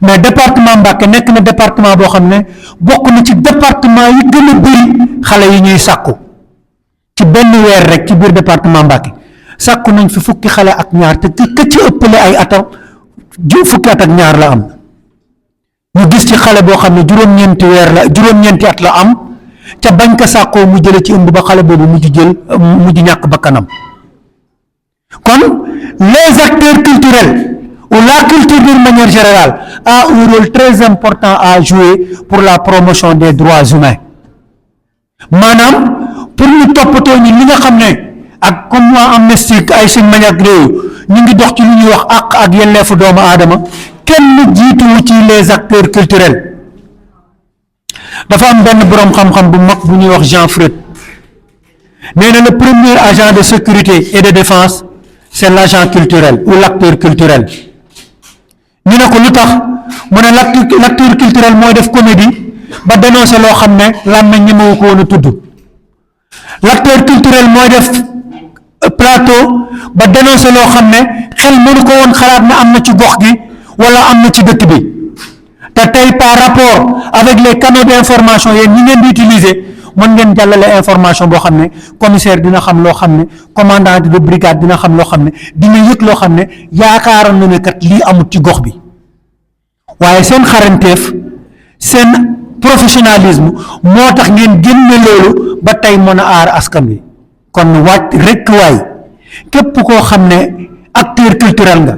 mais département Mbacké nekk na département boo xam ne bokk na ci département yi gën a bëri xale yi ñuy sàkku ci benn weer rek ci biir département Mbacké sàkku nañ fi fukki xale ak ñaar te ka ci ëppale ay atam fukki at ak ñaar la am ñu gis ci xale boo xam ne juróom-ñeenti at la am ca bañ ko sàkkoo mu jële ci ëmb ba xale boobu mujj ñàkk bakkanam. kon les acteurs culturels ou la culture d'une manière générale a un rôle très important à jouer pour la promotion des droits humains maanaam pour ñu toppatoo ñi li nga xam ne ak comme waa Amnesty ay suñ manière réew ñu ngi dox ci lu ñuy wax àq ak yelleefu doomu aadama kenn jiituwu ci les acteurs culturels. dafa am benn boroom xam-xam bu mag bu ñuy wax Jean Freud nee na le premier agent de sécurité et de défense c'est l'agent culturel ou l'acteur culturel. ñu ne ko lu tax mu ne l'acteur culturel mooy def comédie ba dénoncer loo xam ne làmmiñ ñemewu ko woon a tudd. l'acteur culturel mooy def plateau ba dénoncer loo xam ne xel mënu ko woon xalaat ne am na ci gox gi wala am na ci dëkk bi te tey par rapport avec les canaux d'information yéen ñi ngeen di utiliser mën ngeen jàllale information boo xam ne commissaire dina xam loo xam ne commandant de brigade dina xam loo xam ne dina yëg loo xam ne yaakaaroon na ne kat lii amut ci gox bi waaye seen xarañteef seen professionnalisme moo tax ngeen génne loolu ba tey mën a aar askan wi kon wàcc rekk waay képp koo xam ne acteur culturel nga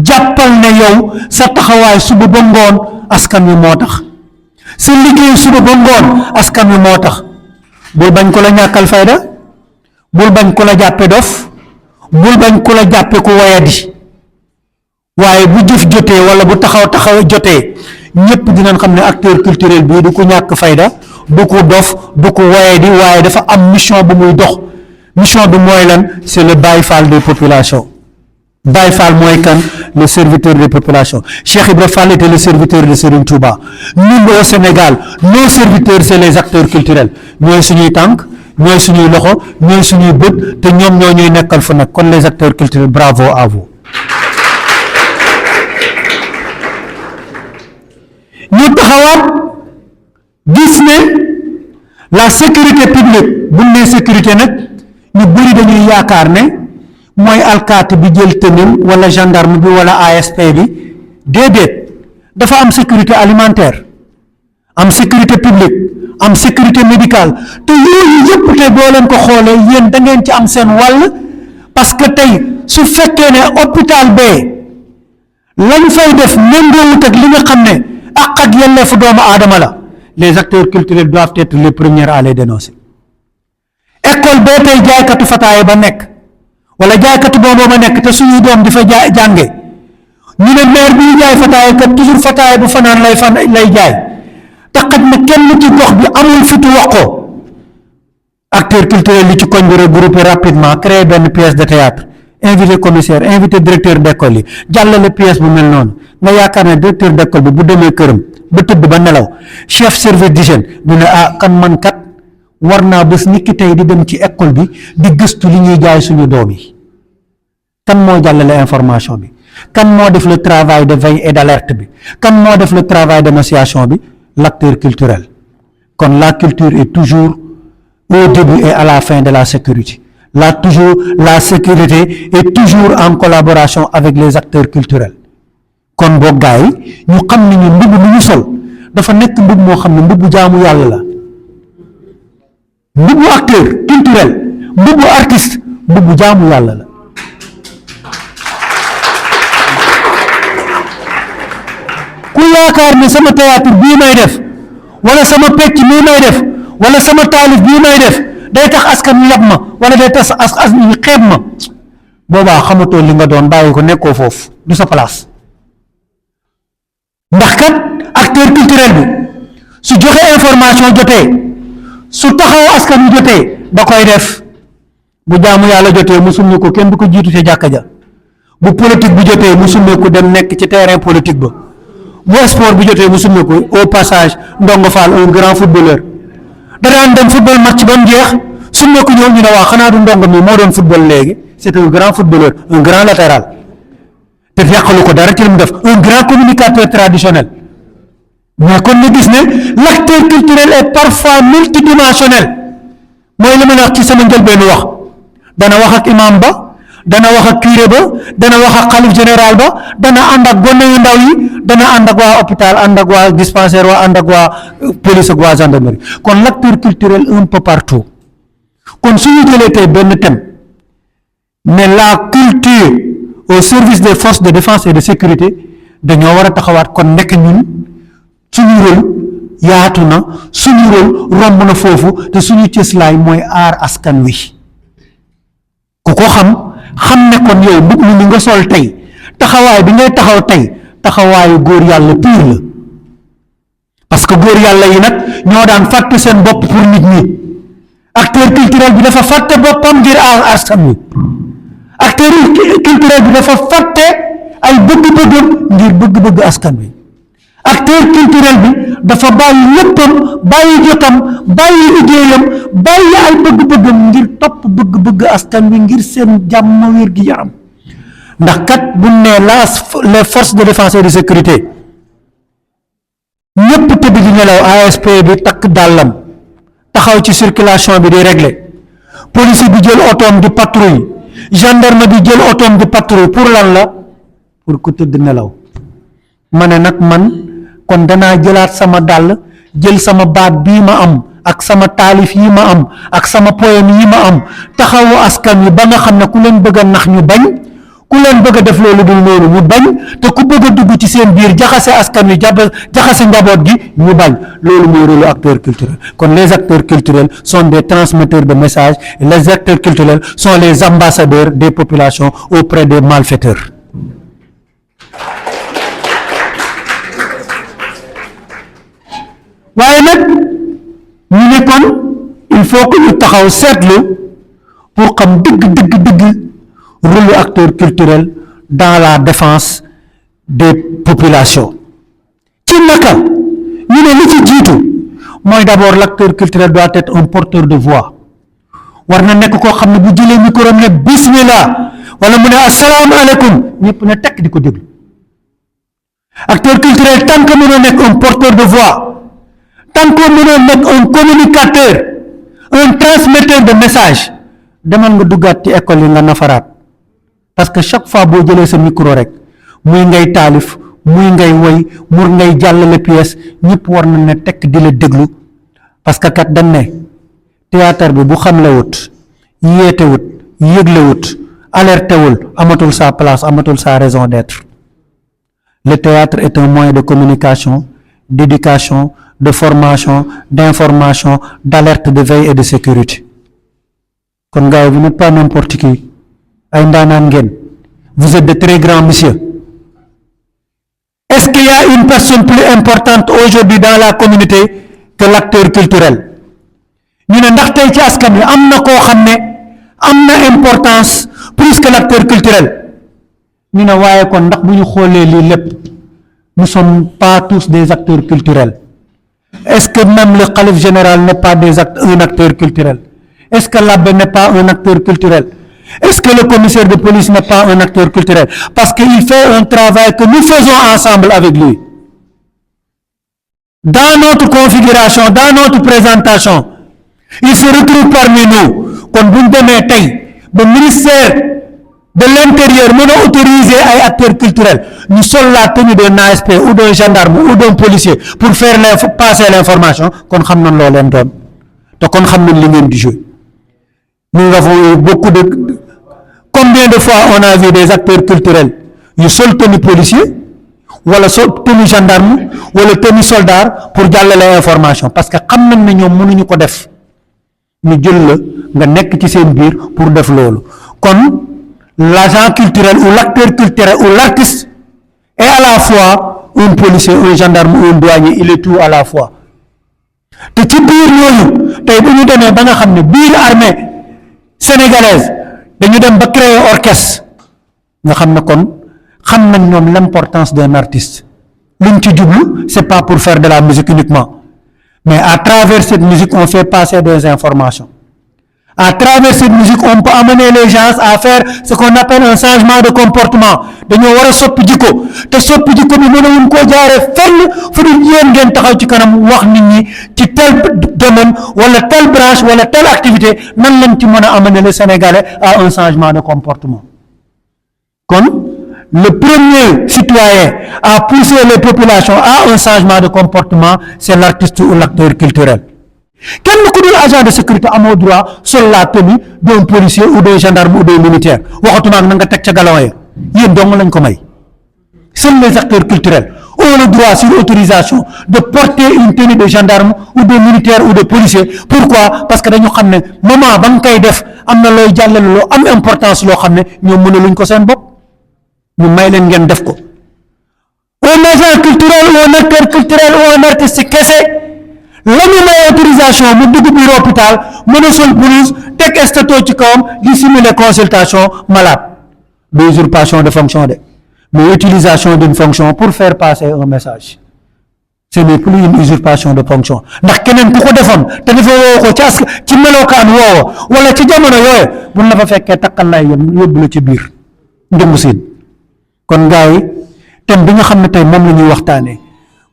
jàppal ne yow sa taxawaay suba ba ngoon askan wi moo tax sa liggéey suba ba ngoon askan wi moo tax bul bañ ko la ñàkkal fayda bul bañ ko la jàppe dof bul bañ ko la jàppe ku wayadi waaye bu jëf jotee wala bu taxaw jotee ñëpp dinañ xam ne acteur culturel bii du ko ñàkk fayda du ko dof du ko wayadi waaye dafa am mission bu muy dox mission bi mooy lan c'est le Baye Fall des populations. Baye Fall mooy kan le serviteur des populations. Cheikh Ibra Fall était le serviteur de Serigne Touba. Ñun au Sénégal nos serviteurs c'est les acteurs culturels ñooy suñuy tànk ñooy suñuy loxo ñooy suñuy bët te ñoom ñoo ñuy nekkal fa nag kon les acteurs culturels bravo à vous. ñu taxawaat gis ne la sécurité publique bu ne sécurité nag ñu bëri dañuy yaakaar ne mooy alkaati bi jël tënam wala gendarme bi wala ASP bi déedéet dafa am sécurité alimentaire am sécurité publique am sécurité médicale te yooyu yëpp te boo leen ko xoolee yéen da ngeen ci am seen wàll parce que tey su fekkee ne hôpital bee lañ fay def méngoowut ak li nga xam ne ak yelleefu doomu aadama la les acteurs culturels doivent être les premiers à les dénoncer. école bee tey jaaykatu fataaye ba nekk wala jaaykatu boobu ba nekk te suñuy doom di fa jànge ñu ne maire bi jaay fataaye kat toujours fataaye bu fanaan lay jaay te xaj na kenn ci gox bi amul fitu wax ko acteur culturel li ci koñ bi regroupé rapidement créer benn pièce de théâtre invité commissaire invité directeur d'école yi jàllale pièce bu mel noonu nga yaakaar ne directeur d'école bi bu demee këram ba tëdd ba nelaw chef service d'hygiène ñu ne kan man kat war naa bés nit ki tey di dem ci école bi di gëstu li ñuy jaay suñu doom yi kan moo jàllale information bi kan moo def le travail de veille et d'alerte bi kan moo def le travail d'énonciation bi l'acteur culturel kon la culture est toujours au début et à la fin de la sécurité la sécurité est toujours en collaboration avec les acteurs culturels kon boo gars yi ñu xam ne ñu mbubb mu ñu sol dafa nekk mbubb moo xam ne mbubbu jaamu yàlla la mbubbu acteur culturel mbubbu artiste mbubbu jaamu yàlla la ku yaakaar ne sama théâtre bii may def wala sama pecc bii may def wala sama taalif bii may def day tax askan wi yab ma wala day tax askan wi xeeb ma boobaa xamatoo li nga doon bàyyi ko nekkoo foofu du sa place ndax kat acteur culturel bi su joxe information jotee su taxaw askan wi jotee da koy def bu jaamu yàlla jotee mu summi ko kenn du ko jiitu ca jàkka ja bu politique bi jotee mu summi ko dem nekk ci terrain politique ba bu sport bi jotee mu summi ko au passage Ndongo Fall un grand footballeur da daan dem football match ba mu jeex summi ko ñëw ñu ne waa xanaa du Ndongo mi moo doon football léegi c'est un grand footballeur un grand latéral te yàqalu ko dara ci li mu def, un grand communicateur traditionnel. mais kon ñu gis ne l'acteur culturel est parfois multidimensionnel. mooy li ma la wax ci sama njëlbeenu wax, dana wax ak imam ba, dana wax ak curé ba, dana wax ak xalif général ba, dana ànd ak gone yu ndaw yi, dana ànd ak waa hôpital, ànd ak waa dispensaire, waa ànd ak waa police ak waa gendarmerie. kon l'acteur culturel un peu partout. kon suñu jëlee tey benn thème mais la culture au service des forces de défense et de sécurité, dañoo war a taxawaat kon nekk ñun suñu rôle yaatu na, suñu rôle romb na foofu, te suñu cëslaay mooy aar askan wi. ku ko xam ne kon yow mbub mi nga sol tey, taxawaay bi ngay taxaw tey taxawaayu góor yàlla pire la. parce que góor yàlla yi nag ñoo daan fàtte seen bopp pour nit ñi. acteur culturel bi dafa fàtte boppam ngir aar askan wi. acteur culturel bi dafa fàtte ay bëgg-bëggam ngir bëgg-bëgg askan wi. acteur culturel bi dafa bàyyi léppam, bàyyi jotam, bàyyi liggéeyam, bàyyi ay bëgg-bëggam ngir topp bëgg-bëgg askan wi, ngir seen jàmm wér gi yaram. ndax kat bu ne les forces de défense et de sécurité ñëpp tëdd di nelaw, ASP bi takk dàllam taxaw ci circulation bi di régler, police bi jël otoom di patrouille, gendarme bi jël otoom di patrouille, pour lan la? pour ku tëdd nelaw. ma ne nag man kon danaa jëlaat sama dàll, jël sama baat bii ma am ak sama taalif yi ma am ak sama poème yi ma am, taxawu askan wi ba nga xam ne ku leen bëgg a nax ñu bañ, ku leen bëgg a def loolu dul noonu mu bañ, te ku bëgg a dugg ci seen biir jaxase askan wi, jaxase njaboot gi ñu bañ. loolu mooy rôle acteur culturel. kon les acteurs culturels sont des transmetteurs de messages, et les acteurs culturels sont les ambassadeurs des populations auprès des malfaiteurs. waaye nag ñu ne kon il faut que ñu taxaw seetlu pour xam dëgg rôle acteur culturel dans la défense des populations. ci naka ñu ne li ci jiitu mooy d'abord l'acteur culturel doit être un porteur de voix. war na nekk koo xam ne bu jëlee micro ne bismillah wala mu ne asalaamaaleykum ñëpp ne tekk di ko déglu. acteur culturel tant que mënoo nekk un porteur de voix, tant que mënoo nekk un communicateur, un transmetteur de message, demal nga duggaat ci école yi nga nafaraat. parce que chaque fois boo jëlee sa micro rek, muy ngay taalif, muy ngay woy, muy ngay jàllale pièce, ñëpp war na ne tekk di la déglu. parce que kat dañ ne théâtre bi bu xamlewut, yéetewut, yëglewut, alertewul, amatul sa place, amatul sa raison d'être. Le théâtre est un moyen de communication, d'éducation, de formation, d'information, d'alerte, de veille et de sécurité. kon gars yi, vous n'êtes pas n'importe qui, ay ndaanaan ngeen, vous êtes de très grands messieurs. Est-ce qu'il y a une personne plus importante aujourd'hui dans la communauté que l'acteur culturel? ñu ne ndax tey ci askan wi am na koo xam ne am na importance plus que l'acteur culturel. ñu ne waaye kon ndax bu ñu xoolee lii lépp, nous sommes pas tous des acteurs culturels. Est-ce que même le khalife général n'est pas un acteur culturel? Est-ce que l'abbé n'est pas un acteur culturel? Est-ce que le commissaire de police n'est pas un acteur culturel? Parce qu'il fait un travail que nous faisons ensemble avec lui. Dans notre configuration, dans notre présentation, il se retrouve parmi nous. Kon bu ñu demee tey ba ministère de l'Intérieur mën a autoriser ay acteurs culturels, ñu sol la tenue d'un ASP ou d'un gendarme ou d'un policier pour faire passer l'information, kon xam nañ loo leen doon, te kon xam nañ li ngeen di jouer. Nous avons eu beaucoup de... Combien de fois on a vu des acteurs culturels yu sol tenue policier wala sol tenue gendarme wala tenue soldat pour jàllale information, parce que xam nañ ne ñoom mënuñu ko def, ñu jël la nga nekk ci seen biir pour def loolu. kon l'agent culturel ou l'acteur culturel ou l'artiste est à la fois un policier, un gendarme ou un douanier, il est tout à la fois. te ci biir ñooñu tey bu ñu demee ba nga xam ne biir armée sénégalaise dañu dem ba créer orchestre, nga xam ne kon xam nañ ñoom l'importance d'un artiste. luñ ci jublu, c'est pas pour faire de la musique uniquement, mais à travers cette musique on fait passer des informations, À travers cette musique, on peut amener les gens à faire ce qu'on appelle un changement de comportement. dañoo war a soppi jikko te soppi jikko bi mënewuñ koo jaaree fenn fu dul yéen ngeen taxaw ci kanam wax nit ñi ci tel domaine wala telle branche wala telle activité nan lañ ci mën a amener le Sénégalais à un changement de comportement. Kon le premier citoyen à pousser les populations à un changement de comportement, c'est l'artiste ou l'acteur culturel. Kenn ku dul agent de sécurité amoo droit sol la tenue d'un policier ou d'un gendarme ou d'un militaire waxatuma ak na nga teg ca galon ya yéen dong lañ ko may. Seuls les acteurs culturels ont le droit sur autorisation de porter une tenue de gendarme ou de militaire ou de policier. Pourquoi? Parce que dañu xam ne moment ba nga koy def am na looy jàllale loo am importance loo xam ne ñoom mënaluñ ko seen bopp ñu may leen ngeen def ko. Un agent culturel ou un acteur culturel ou un artiste kese la ñu may autorisation mu dugg biir hôpital mën a sol blouse teg statut ci kawam di simuler consultation malade de usurpation de fonction de mais utilisation d'une fonction pour faire passer un message. Ce n'est plus une usurpation de fonction ndax keneen ku ko defoon te dafa woo ko ci melokaan woowa wala ci jamono yooyu bu la fa fekkee takkal lay yóbbu la ci biir ndëmb siin. Kon gars yi thème bi nga xam ne tey moom la ñuy waxtaanee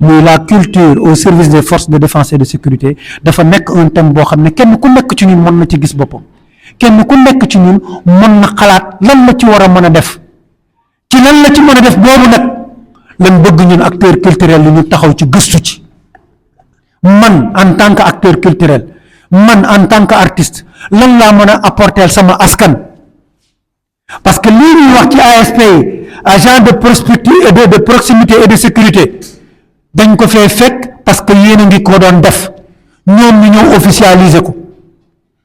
muy la culture au service des forces de défense et de sécurité dafa nekk un thème boo xam ne kenn ku nekk ci ñun mën na ci gis boppam kenn ku nekk ci ñun mën na xalaat lan la ci war a mën a def ci lan la ci mën a def boobu nag lan bëgg ñun acteur culturel yi ñu taxaw ci gëstu ci. Man en tant que acteur culturel man en tant que artiste lan laa mën a apporter sama askan parce que lii ñuy wax ci ASP agent de proximité et de sécurité dañ ko fee fekk parce que yéen a ngi ko doon def ñoom ñu ñëw officialiser ko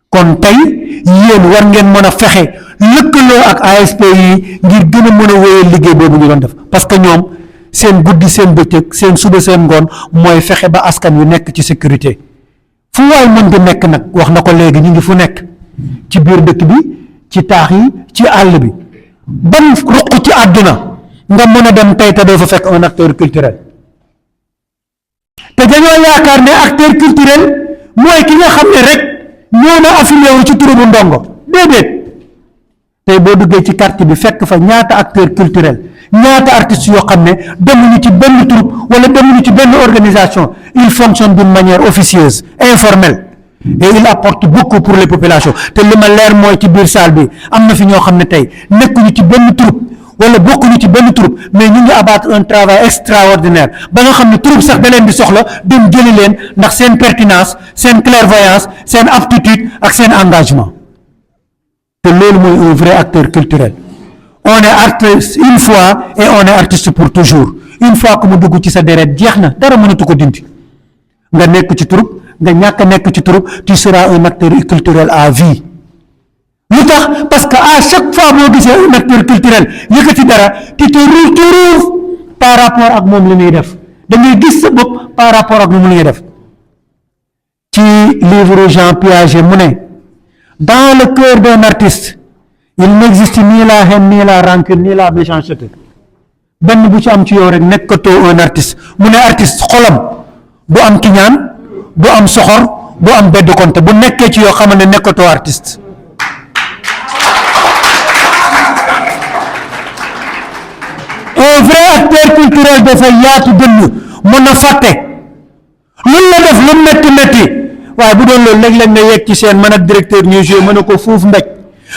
kon tey yéen war ngeen mën a fexe lëkkaloo ak ASP yi ngir gën a mën a wéyal liggéey boobu ñu doon def parce que ñoom seen guddi seen bëccëg seen suba seen ngoon mooy fexe ba askan yu nekk ci sécurité fu waay mën di nekk nag wax na ko léegi ñu ngi fu nekk ci biir dëkk bi ci taax yi ci àll bi ban ruq ci àdduna nga mën a dem tey te doo fa fekk un acteur culturel. Te dañoo yaakaar ne acteur culturel mooy ki nga xam ne rek ñoo na affilié wu ci turu bu ndongo déedéet tey boo duggee ci quartier bi fekk fa ñaata acteur culturel ñaata artistes yoo xam ne demuñu ci benn troupe wala demuñu ci benn organisation il fonctionne d'une manière officieuse informelle et il apporte beaucoup pour les populations te li ma leer mooy ci biir salle bi am na fi ñoo xam ne tey nekkuñu ci benn troupe wala bokkuñu ci benn troupe mais ñu ngi abattre un travail extraordinaire ba nga xam ne troupe sax da leen di soxla dem jëli leen ndax seen pertinence seen clairvoyance seen aptitude ak seen engagement te loolu mooy un vrai acteur culturel. On est artiste une fois et on est artiste pour toujours une fois que mu dugg ci sa deret jeex na dara mënatu ko dindi nga nekk ci troupe nga ñàkk a nekk ci troupe tu seras un acteur culturel à vie. Lu tax parce que à chaque fois boo gisee un acteur culturel yëkkati dara tu te retrouves par rapport ak moom li ñuy def da ngay gis sa bopp par rapport ak moom li ñuy def. Ci livre Jean Piaget mu ne dans le cœur d'un artiste il n'existe ni la haine ni la rancune ni la méchanceté benn bu ci am ci yow rek nekkatoo un artiste mu ne artiste xolam du am kiñaan du am soxor du am bedd konte bu nekkee ci yoo xam ne nekkatoo artiste. Un vrai acteur culturel dafa yaatu dënn mën a fàtte luñ la def lu metti waaye bu doon loolu léeg-léeg nga yegg ci seen man ak directeur ñuy joué mën a ko fuuf mbéj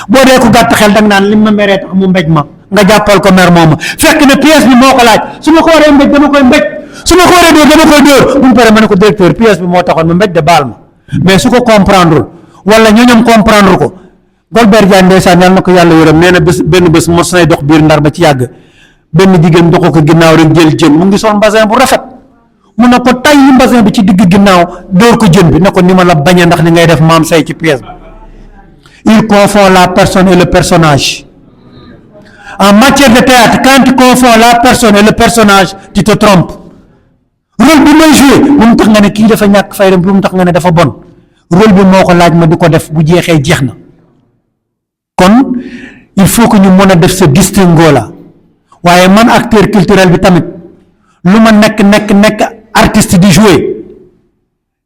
boo dee ko gàtt xel danga naan li ma meree tax mu mbéj ma nga jàppal ko mer mooma fekk ne pièce bi moo ko laaj su ma ko waree mbéj dama koy mbéj su ma ko waree dóor dama koy dóor bu mu paree ma ne ko directeur pièce bi moo taxoon ma mbéj de baal ma mais su ko comprendre wala ñooñam comprendre ko Golbert Diagne ndeysaan yàlla na ko yàlla yërëm nee na benn bés mos nay dox biir Ndar ba ci yàgg benn jigéen doxu ko ginnaaw rek jël jën mu ngi sol mbasin bu rafet mu ne ko tay yi mbasin bi ci digg ginnaaw dóor ko jën bi ne ko ni ma la bañee ndax ni ngay def maam say ci pièce bi. Il confond la personne et le personnage. En matière de théâtre, quand tu confonds la personne et le personnage, tu te trompes. Rôle bi may joué bu mu tax nga ne kii dafa ñàkk fayda bu mu tax nga ne dafa bon rôle bi moo ko laaj ma di ko def bu jeexee jeex na kon il faut que ñu mën a def ce distinguo là waaye man acteur culturel bi tamit lu ma nekk artiste di jouer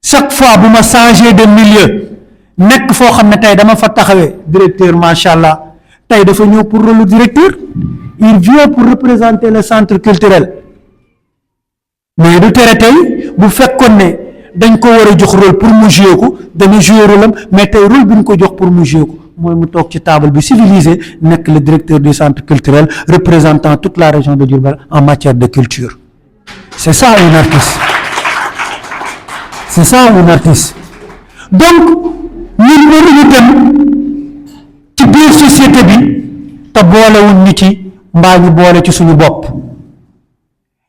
chaque fois bu ma changer de milieu nekk foo xam ne tey dama fa taxawee directeur macha allah tey dafa ñëw pour rôle directeur, il vient pour représenter le centre culturel mais du tere tey bu fekkoon ne dañ ko war a jox rôle pour mu jouer ko dana jouer rôle am mais tey rôle bi ñu ko jox pour mu jouer ko mooy mu toog ci table bi civilisé nekk le directeur du centre culturel représentant toute la région de Diourbel en matière de culture. C'est ça un artiste. C'est ça un artiste. Donc ñun waruñu dem ci biir société bi te boolewuñ nit yi mbaa ñu boole ci suñu bopp.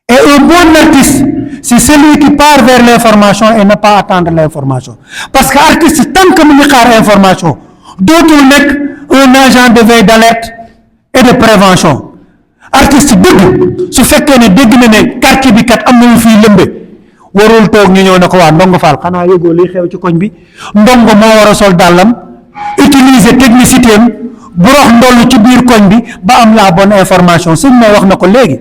Et un bon artiste, c'est celui qui part vers l'information et ne pas attendre l'information. Parce que artiste, tant que mu ngi xaar information, dootul nekk un agent de veille d'alerte et de prévention. Artiste dëgg su fekkee ne dégg na ne quartier bi kat am na lu fiy lëmbe warul toog ñu ñëw ne ko waa Ndongo Fall xanaa yëgoo liy xew ci koñ bi. Ndongo moo war a sol dàllam utiliser technicité am bu rox ndollu ci biir koñ bi ba am la bonne information. Sëñ may wax na ko léegi.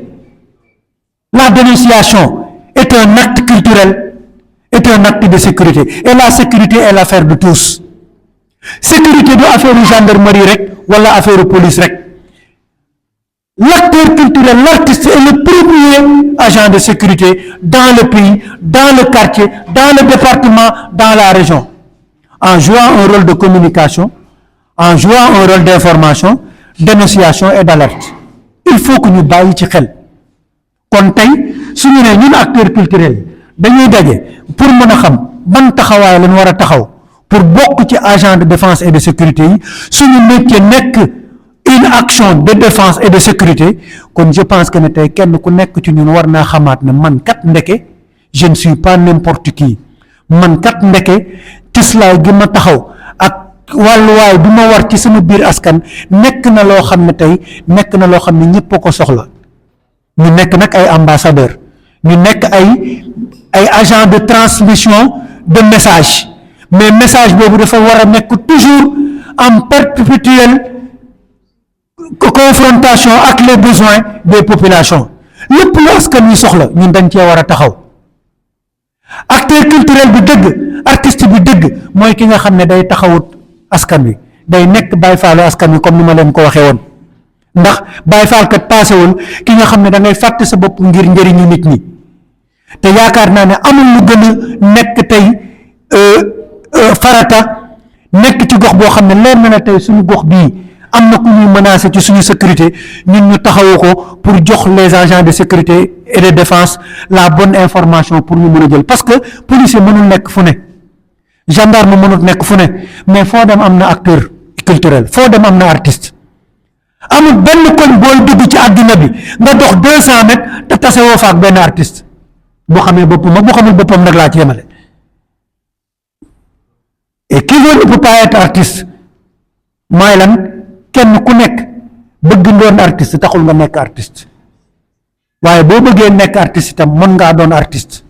La dénonciation est un acte culturel, est un acte de sécurité. Et la sécurité est l'affaire de tous. Sécurité du affaire gendarmerie rek wala affaire police rek. L'acteur culturel, l'artiste est le premier agent de sécurité dans le pays, dans le quartier, dans le département, dans la région. En jouant un rôle de communication, en jouant un rôle d'information, dénonciation et d'alerte. Il faut que ñu bàyyi ci xel. Kon tey suñu ne ñun acteurs culturels dañuy daje pour mën a xam ban taxawaay lañ war a taxaw pour bokk ci agent de défense et de sécurité yi suñu métier nekk une action de défense et de sécurité kon je pense que ne tey kenn ku nekk ci ñun war naa xamaat ne man kat ndeke je ne suis pas n'importe qui man kat ndeke tislaay gi ma taxaw ak wàlluwaay bi ma war ci sama biir askan nekk na loo xam ne tey nekk na loo xam ne ñëpp a ko soxla. ñu nekk nag ay ambassadeur ñu nekk ay agent de transmission de message mais message boobu dafa war a nekk toujours en perpétuelle confrontation ak les besoins des populations lépp lu askan wi soxla ñun dañ cee war a taxaw. Acteur culturel bi dëgg artiste bi dëgg mooy ki nga xam ne day taxawut askan wi day nekk Baay Faalu askan wi comme ni ma leen ko waxee woon. ndax Baay Faal kat paasewul ki nga xam ne da ngay fàtte sa bopp ngir njëriñu nit ñi te yaakaar naa ne amul lu gën a nekk tey farata nekk ci gox boo xam ne leer na ne tey suñu gox bii am na ku ñuy menacé ci suñu sécurité ñun ñu taxawu ko pour jox les agents de sécurité et de défense la bonne information pour ñu mën a jël parce que policier mënul nekk fu ne gendarme mënul nekk fu ne mais foo dem am na acteur culturel foo dem am na artiste. amul benn koñ booy dugg ci àdduna bi nga dox 200 mètres te tasewoo fa ak benn artiste boo xamee boppam ak boo xamul boppam nag laa ci yemale. Et qui veut ne peut pas être artiste mooy lan kenn ku nekk bëgg doon artiste taxul nga nekk artiste waaye boo bëggee nekk artiste itam mën ngaa doon artiste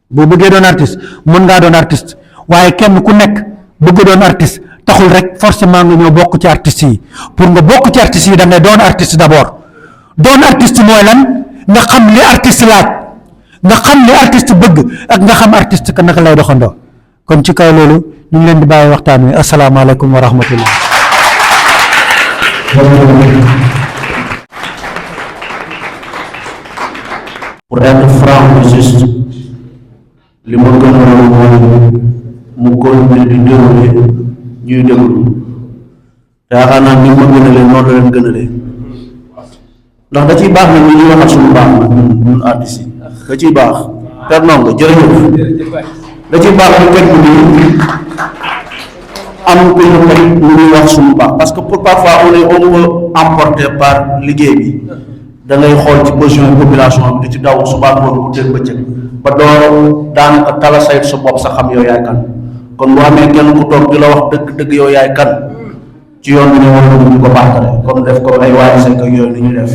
boo bëggee doon artiste mën ngaa doon artiste waaye kenn ku nekk bëgg doon artiste taxul rek forcément nga ñëw bokk ci artistes yi pour nga bokk ci artistes yi da ngay doon artiste d'abord doon artiste mooy lan nga xam li artiste laaj nga xam li artiste bëgg ak nga xam artiste ka naka lay doxandoo kon ci kaw loolu ñu ngi leen di bàyyi waxtaan wi asalaamaaleykum wa rahmatullah. Pour être franc et juste li ma gën a mooy mu continuer di dérouler ñuy déglu te yaakaar naa ni ma gën a leen noonu la leen gën a leen ndax da ciy baax na ñu ñuy waxal suñu baax na ñun artistes yi da ciy baax per non nga jërëjëf da ciy baax ñu teg nii am ku ñu teg ñu ñuy wax suñu baax parce que pour parfois on peut emporter par liggéey bi da ngay xool ci besoin population bi di ci daw suba ngoon bu dégg bëccëg ba doo daanaka tala saytu sa bopp sa xam yow yaay kan kon boo amee kenn ku toog di la wax dëgg yow yaay kan ci yoon bi ne war nañu ko baaxale comme def comme ay waaye sek ak yooyu ni ñu def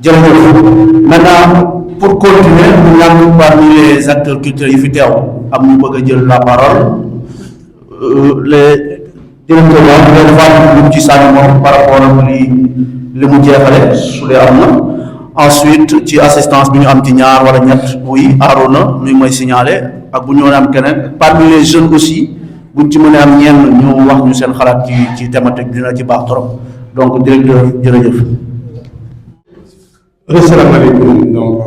jërëjëf. Maintenant pour continuer ñu ñàkk parmi les acteurs culturels yi fi teew am ñu bëgg a jël la parole les directement leen fàttali ñu ci sànni moom par rapport ak li mu jeexale su dee am na ensuite ci assistance bi ñu am ci ñaar wala ñett oui Arona mi mooy signalé ak bu ñu am keneen parmi les jeunes aussi buñ ci mënee am ñenn ñu wax ñu seen xalaat ci thématique dina ci baax trop donc directeur jërëjëf. asalaamaaleykum. Donc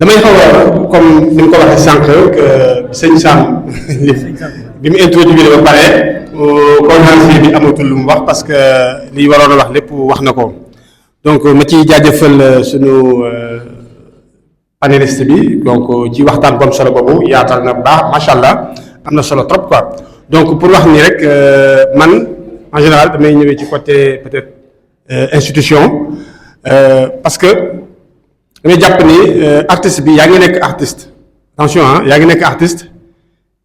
damay xaw a comme ni mu ko waxee sànq sëñ Sam bi mu introduire ba pare conférence bi amatul lu mu wax parce que li waroon a wax lépp wax na ko donc ma ciy jaajëfal sunu panéliste bi donc ci waxtaan bu am solo boobu yaatal na baax macha allah am na solo trop quoi donc pour wax ni rek man en général damay ñëwee ci côté peut-être institution parce que damay jàpp ni artiste bi yaa ngi nekk artiste attention yaa ngi nekk artiste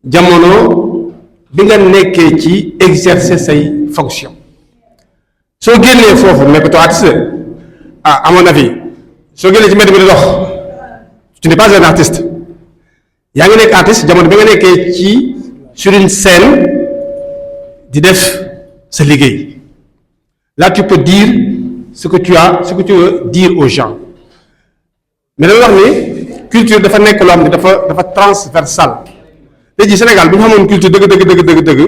jamono bi nga nekkee ci exercer say fonction soo génnee foofu nekkatoo artiste à mon avis soo génnee ci mbedd mi di dox tu n'es pas un artiste yaa ngi nekk artiste jamono bi nga nekkee ci sur une scène di def sa liggéey là tu peux dire ce que tu veux dire aux gens mais dama wax ni culture dafa nekk loo xam ne dafa transversal léegi Sénégal bu ñu xamoon culture dëgg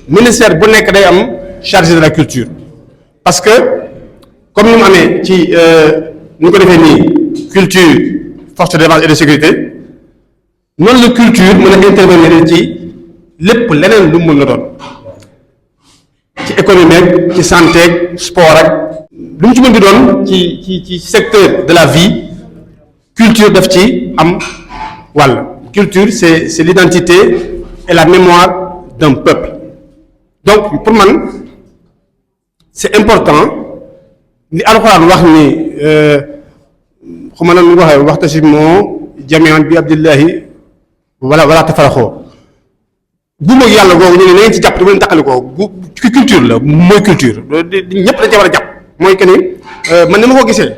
ministère bu nekk day am chargé de la culture parce que comme ni mu amee ci ni ko defee nii culture force de défense et de sécurité noonu la culture mën a intervenir ci lépp leneen lu mu mën na doon ci économie ci santé sport ak lu mu ci mën di doon ci secteur de la vie culture daf ci am wàll. Culture c'est l'identité et la mémoire d'un peuple donc pour man c'est important ni alxuraan wax ni xuma na nu waxee waxtasimoo jamii'an bi abdillahi wala tafaraxoo guuma yàlla googu ñu ne na ngeen ci jàpp te bu leen taqali ko culture la mooy culture ñëpp dañ ca war a jàpp mooy que ni man ni ma ko gisee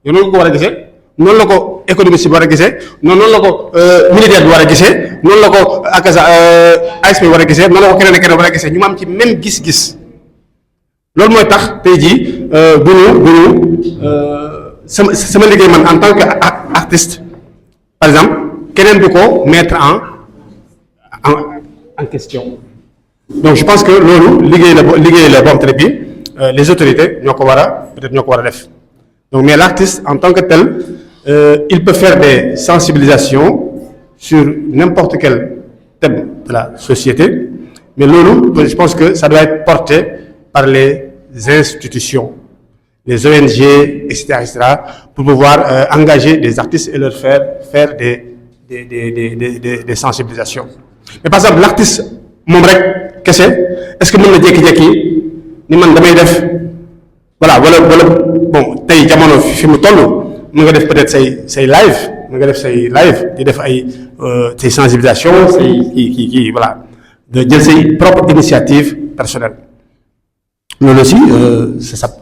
yow noonu ko war a gisee noonu la ko économiste bi war a gisee noonu la ko militaire bi war a gisee noonu la ko ASP bi war a gisee noonu la ko keneen war a gisee ñu ma am ci même gis-gis loolu mooy tax tey jii bu ñu sama liggéey man en tant que artiste par exemple keneen du ko mettre en question donc je pense que loolu liggéey la boo xam te ne bii les autorités ñoo ko war a peut-être ñoo ko war a def donc mais l'artiste en tant que tel il peut faire des sensibilisations sur n'importe quel thème de la société mais loolu je pense que ça doit être porté par les institutions les ONG etc pour pouvoir engager des artistes et leur faire des sensibilisations mais par exemple l'artiste moom rek kese est-ce que mën na jékki-jékki ni man damay def voilà wala bon tey jamono fi mu toll mën nga def peut-être say live mën nga def say live di def ay say sensibilisation say kii voilà de jël say propre initiative personnelle loolu aussi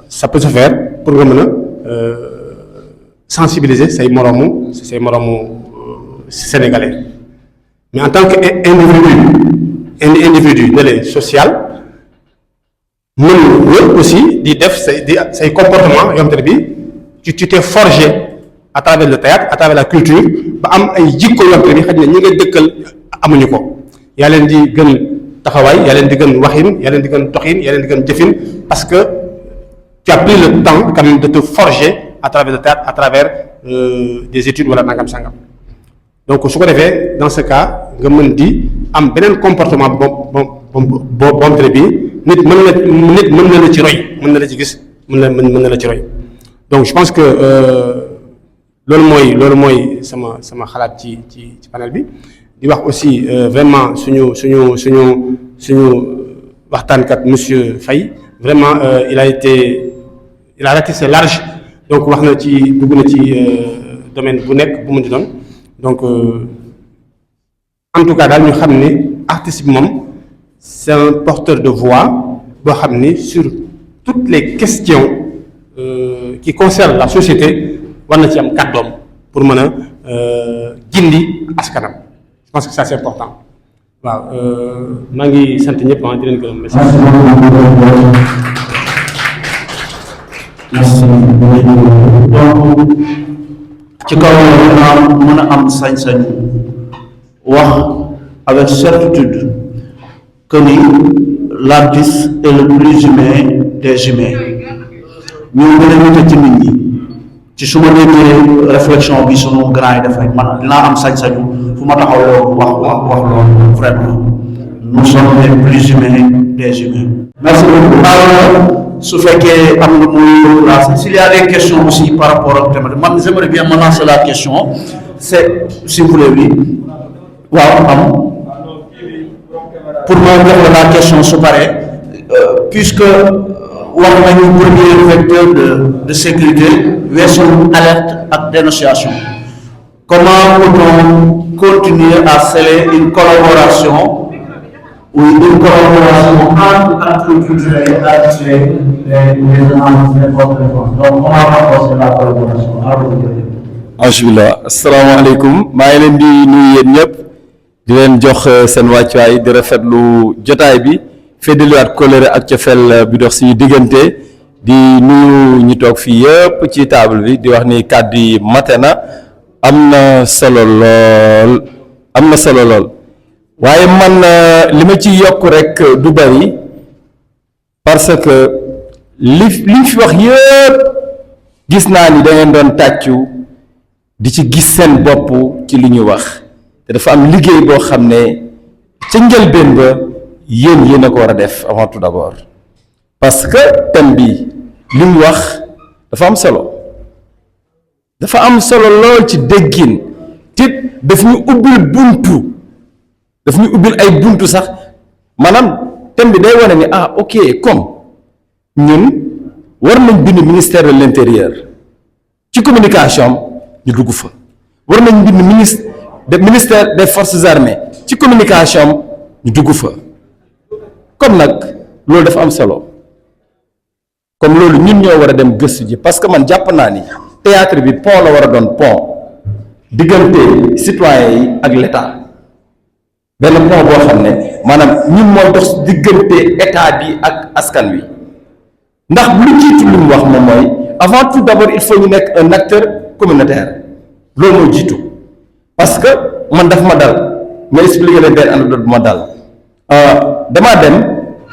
ça peut se faire pour nga mën a sensibiliser say moroomu sénégalais mais en tant que individu de les social mën nga aussi di def say comportement yoo xam te ne bi tu t'es forgé à travers le théâtre à travers la culture ba am ay jikko yoo xam te ne bi xëy na ñi nga dëkkal amuñu ko yaa leen di gën taxawaay yaa leen di gën waxin yaa leen di gën doxin yaa leen di gën jëfin parce que tu as pris le temps quand même de te forger à travers le théâtre à travers des études wala nangam sangam donc su ko defee dans ce cas nga mën di am beneen comportement boo xam te ne bii nit mën na la ci roy mën na la ci gis mën na la ci roy donc je pense que loolu mooy sama xalaat ci panel bi di wax aussi vraiment suñu waxtaankat monsieur Faye vraiment il a ratissé large donc wax na ci dugg na ci domaine bu nekk bu mu di doon donc en tout cas daal ñu xam ni artiste bi moom c'est un porteur de voix boo xam ni sur toutes les questions qui concernent la société war na ci am kàddoom pour mën a gindi askanam je pense que ça c'est important waaw maa ngi sant ñëpp di leen gërëm merci. merci donc ci kaw mën a am sañ-sañ wax avec certitude que ni l'artiste est le plus humain des humains ñoo gën a nite ci nit ñi ci su ma déggee réflexion bi sunu grand yi def rek man dinaa am sañ-sañu fu ma taxaw loolu wax loolu vraiment nous sommes les plus humains des humains. Merci beaucoup. Su fekkee am nga muy lancer s'il y a des questions aussi par rapport ak thème man j'aimerais bien me lancer la question c'est si vous voulez oui waaw am pour ma jox la question su paree puisque wax nañu premier vecteur de sécurité weesu alerte ak dénonciation comment peut-on continuer à sceller une collaboration ou une collaboration entre acteurs culturels et les donc comment renforcer la collaboration alhamdulilah asalaamaaleykum maa ngi leen di nuyu yéen ñëpp di leen jox seen wàccuwaay di rafetlu jotaay bi feddaliwaat kóllëre ak cofeel bi dox suñu diggante di nuyu ñi toog fii yëpp ci table bi di wax ni kàddu yi mate na am na solo lool waaye man li ma ci yokk rek du bari parce que li fi wax yëpp gis naa ni da ngeen doon tàccu di ci gis seen bopp ci li ñu wax te dafa am liggéey boo xam ne ca njëlbéen ba yéen a ko war a def avant tout d'abord parce que thème bi li mu wax dafa am solo lool ci déggin te daf ñu ubbil ay buntu sax maanaam thème bi day wane ni ok comme ñun war nañ bind ministère de l'intérieur ci communication ñu dugg fa war nañ bind ministère des forces armées ci communication ñu dugg fa comme nag loolu dafa am solo comme loolu ñun ñoo war a dem gëstu ji parce que man jàpp naa ni théâtre bi pont la war a doon pont diggante citoyens yi ak l'État benn pont boo xam ne maanaam ñun moo dox diggante état bi ak askan wi ndax lu jiitu li mu wax moom mooy avant tout d'abord il faut ñu nekk un acteur communautaire loolu moo jiitu parce que man daf ma dal ma expliqué leen benn anecdote bu ma dal damaa dem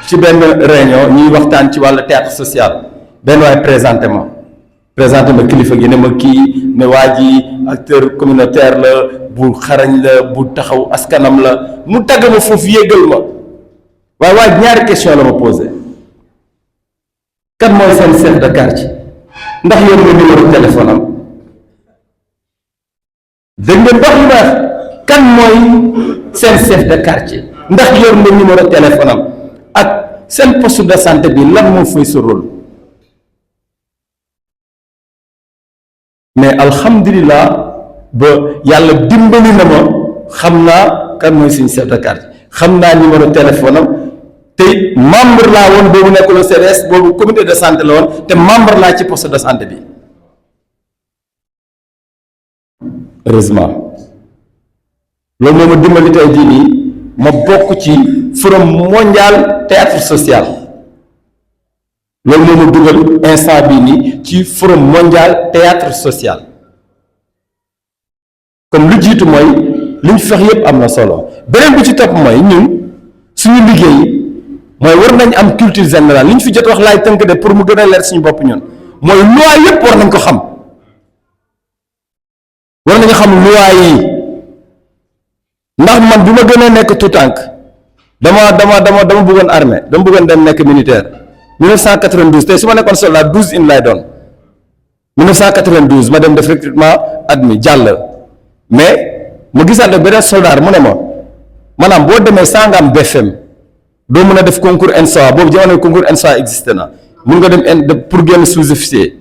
ci benn réunion ñuy waxtaan ci wàllu théâtre social benn waaye présenté ma kilifa gi ne ma kii ne waa ji acteur communautaire la bu xarañ la bu taxaw askanam la mu tagg ma foofu yéegal ma waaye waa ñaari question la ma posé kan mooy seen chef de quartier ndax yor nga numéro téléphone am dégg ngeen dox li ma kan mooy seen chef de quartier ndax yor nga numéro téléphone am ak seen poste de santé bi lan moo fay sa rôle mais alhamdulilah ba yàlla dimbali na ma xam naa kan mooy suñu chef de quartier xam naa numéro téléphone am te membre laa woon boobu nekkul CDS boobu comité de santé la woon te membre laa ci poste de santé bi heureusement loolu moo ma dimbali tey jii nii ma bokk ci forum mondial théâtre social loolu moo ma dugal instant bii nii ci forum mondial théâtre social comme lu jiitu mooy li ñu fex yépp am na solo beneen bi ci topp mooy ñun suñu liggéey mooy war nañ am culture générale li ñu fi jot wax laay tënk de pour mu gën a leer suñu bopp ñun mooy loi yépp war nañ ko xam war nañu xam loi yi ndax man bi ma gën a nekk tout tànk dama bëggoon armée dama bëggoon dem nekk militaire 1992 tey su ma nekkoon soldat 12 in lay doon 1992 ma dem def recrutement admis jàll mais ma gisaat ne beneen soldat mu ne ma maanaam boo demee saa nga am BFM doo mën a def concours ENSA boobu jamono concours ENSA existé na mun nga dem pour génn sous-officier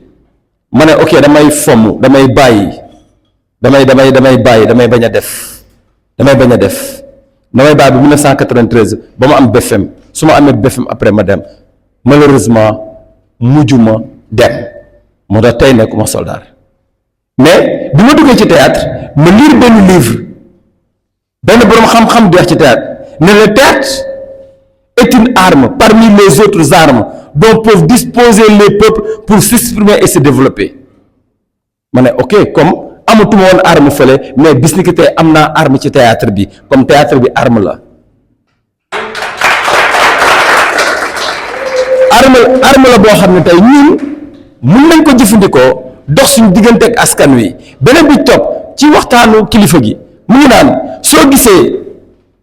ma ne ok damay fomm damay bàyyi damay bañ a def damay bàyyi ba 1993 ba ma am BFM su ma amee BFM après ma dem malheureusement mujjuma dem moo tax tey nekkuma soldat mais bi ma duggee ci théâtre ma lire benn livre benn boroom xam-xam di wax ci théâtre ne le théâtre est une arme parmi les autres armes dont peuvent disposer les peuples pour s'exprimer et se développer ma ne ok comme amatuma woon arme fële mais bis ni ki tey am naa arme ci théâtre bi comme théâtre bi arme la arme la boo xam ne tey ñun mun nañ ko jëfandikoo dox suñu diggante ak askan wi beneen bi topp ci waxtaanu kilifa gi mu ngi naan soo gisee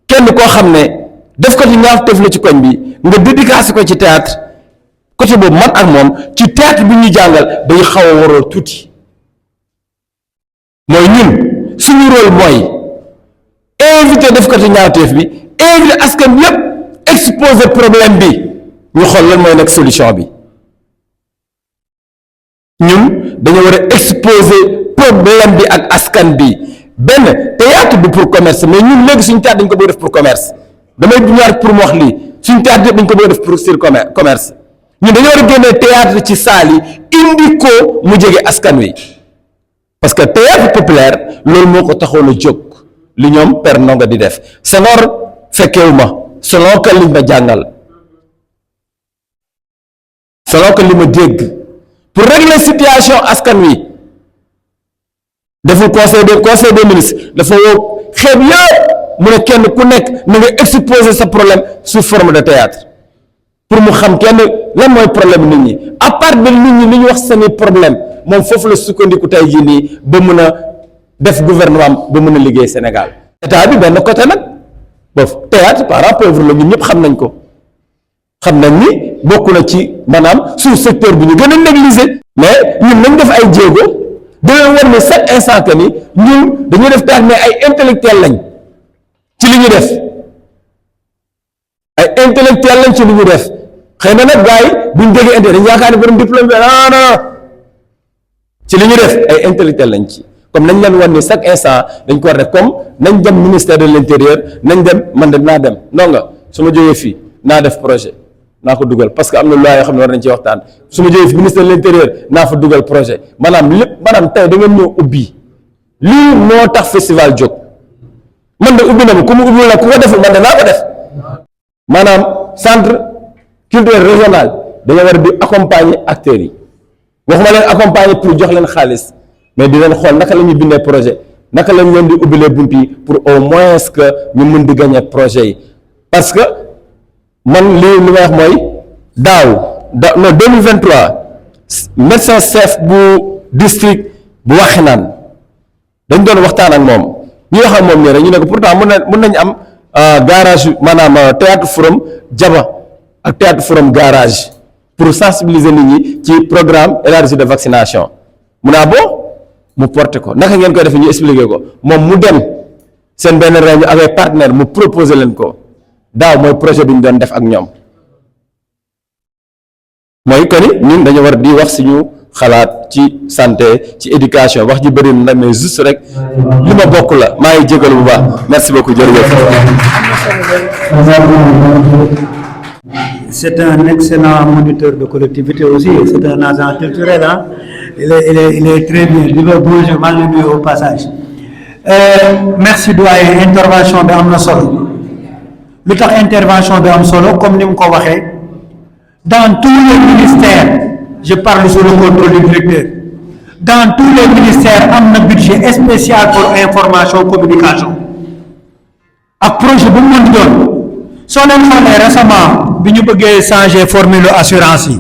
kenn koo xam ne def ko ci ñaawteef la ci koñ bi nga dédicacé ko ci théâtre côté boobu man ak moom ci théâtre bi ñu jàngal day xaw a waroo tuuti mooy ñun suñu rôle mooy invité def ko ci ñaawteef bi invité askan bi yépp exposer problème bi ñu xool lan mooy nekk solution bi ñun dañu war a exposer problème bi ak askan bi benn théâtre bi pour commerce mais ñun léegi suñu théâtre dañ ko bëgg def pour commerce damay ñaar pour mu wax lii suñu théâtre yëpp dañ ko bëgg def pour sur commerce ñun dañoo war a génnee théâtre ci saal yi indi ko mu jege askan wi parce que théâtre populaire loolu moo ko taxoon a jóg li ñoom Père Ndongo di def Senghor fekkewu ma selon que liñ ma jàngal selon que li ma dégg pour régler situation askan wi deful conseil des ministres dafa woo xeeb yëpp mu ne kenn ku nekk na nga exposer sa problème sous forme de théâtre pour mu xam kenn lan mooy problème nit ñi à part de nit ñi li ñu wax seeni problème moom foofu la sukkandiku tey jii nii ba mën a def gouvernement ba mën a liggéey Sénégal état bi benn côté nag boofu théâtre parent pauvre la ñun ñëpp xam nañ ko xam nañ ni bokk na ci maanaam sous secteur bi ñu gën a négliger mais ñun nañ def ay jéego dina war ne chaque instant que ni ñun dañuy def théâtre mais ay intellectuel lañ ci li ñu def ay intellectuel lañ ci li ñu def xëy na nag gars yi buñ déggee intérêt dañ yaakaar ne borom diplôme bi non ci li ñu def ay intellectuel lañ ci comme nañ leen wan ni chaque instant dañ ko war def comme nañ dem ministère de l'intérieur nañ dem man de naa dem Ndongo su ma jógee fii naa def projet naa ko dugal parce que am na loi yoo xam ne war nañ ci waxtaan su ma jógee fii ministère de l'intérieur naa fa dugal projet maanaam lépp maanaam tey da ngeen ñëw ubbi lii moo tax festival jóg man de ubbi na ma ku mu ubbi la ku ko deful man de naa ko def maanaam centre culturel régional dañoo war a di accompagner acteurs yi waxuma leen accompagner pour jox leen xaalis mais di leen xool naka la ñuy bindee projet naka lañ leen di ubbilee bunt yi pour au moins que ñu mën di gagner projet yi parce que man lii li may wax mooy non 2023 médecin chef bu district bu Waxinaan dañ doon waxtaan ak moom ñu wax ak moom nii rek ñu ne ko pourtant mën nañ am garage maanaam théâtre forum Jaba ak théâtre forum garage pour sensibiliser nit ñi ci programme élargi de vaccination mu naa boo mu porté ko naka ngeen koy defee ñu expliqué ko moom mu dem seen benn réunion avec partenaire mu proposé leen ko daaw mooy projet bi ñu doon def ak ñoom mooy que ni ñun dañu war di wax suñu xalaat ci santé ci éducation wax ji bëri na mais juste rek li ma bokk la maa ngi jégalu bu baax merci beaucoup jërëjëf. C'est un excellent moniteur de collectivité aussi, c'est un agent culturel, hein. Il est très bien. Bonjour, malgré au passage. Merci doyen, intervention de am na solo. Lu tax intervention bi am solo comme ni mu ko waxee dans tous les ministères, je parle sous le contrôle du directeur, dans tous les ministères am na budget spécial pour information communication ak projet bu mu mën doon. soo leen xoolee récemment bi ñu bëggee changer formule assurance yi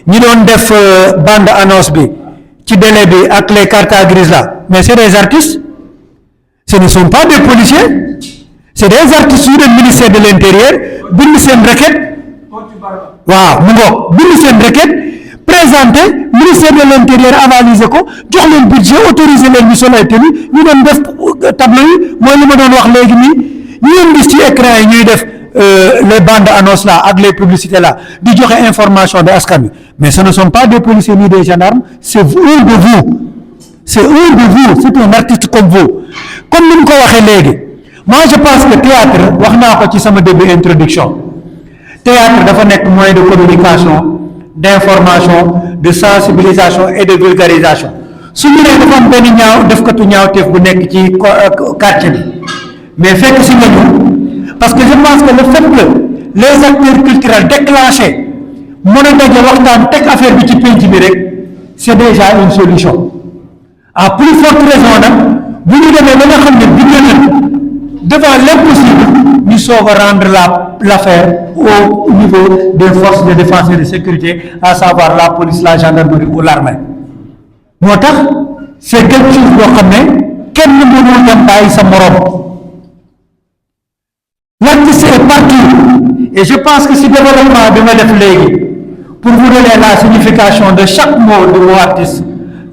ñi doon def bande annonce bi ci délai bi ak les cartes grises là mais c'est des artistes, ce ne sont pas des policiers, c'est des artistes yu dem ministère de l'intérieur bind seen requête waaw mu ngoog bind seen requête présenté ministère de l'intérieur avalisé ko jox leen budget autorisé leen ñu sol ay tenue ñu doon def tableau yi mooy li ma doon wax léegi nii ñu leen gis ci écran yi ñuy def les bandes annonces là ak les publicités là di joxe information de askan wi mais ce ne sont pas des policiers ni des gendarmes, c'est un de vous, c'est un de vous, c'est un artiste comme vous comme ni mu ko waxee léegi. Moi je pense que théâtre wax naa ko ci sama début introduction théâtre dafa nekk moyen de communication, d'information, de sensibilisation et de vulgarisation su ñu nee dafa am benn ñaaw def katu ñaawteef bu nekk ci quartier bi mais fekk si nga ñu parce que je pense que le fait que les acteurs culturels déclenchés mën a daje waxtaan teg affaire bi ci penc bi rek c'est déjà une solution à plus forte raison nag bu ñu demee ba nga xam ne bind na devant l'impossible ñu soog a rendre l'affaire au niveau des forces de défense et de sécurité, à savoir la police, la gendarmerie ou l'armée. moo tax c'est quelque chose boo xam ne kenn mënul dem bàyyi sa morom. L'artiste est partout et je pense que si développement bi ma def léegi pour vous donner la signification de chaque mot du mot artiste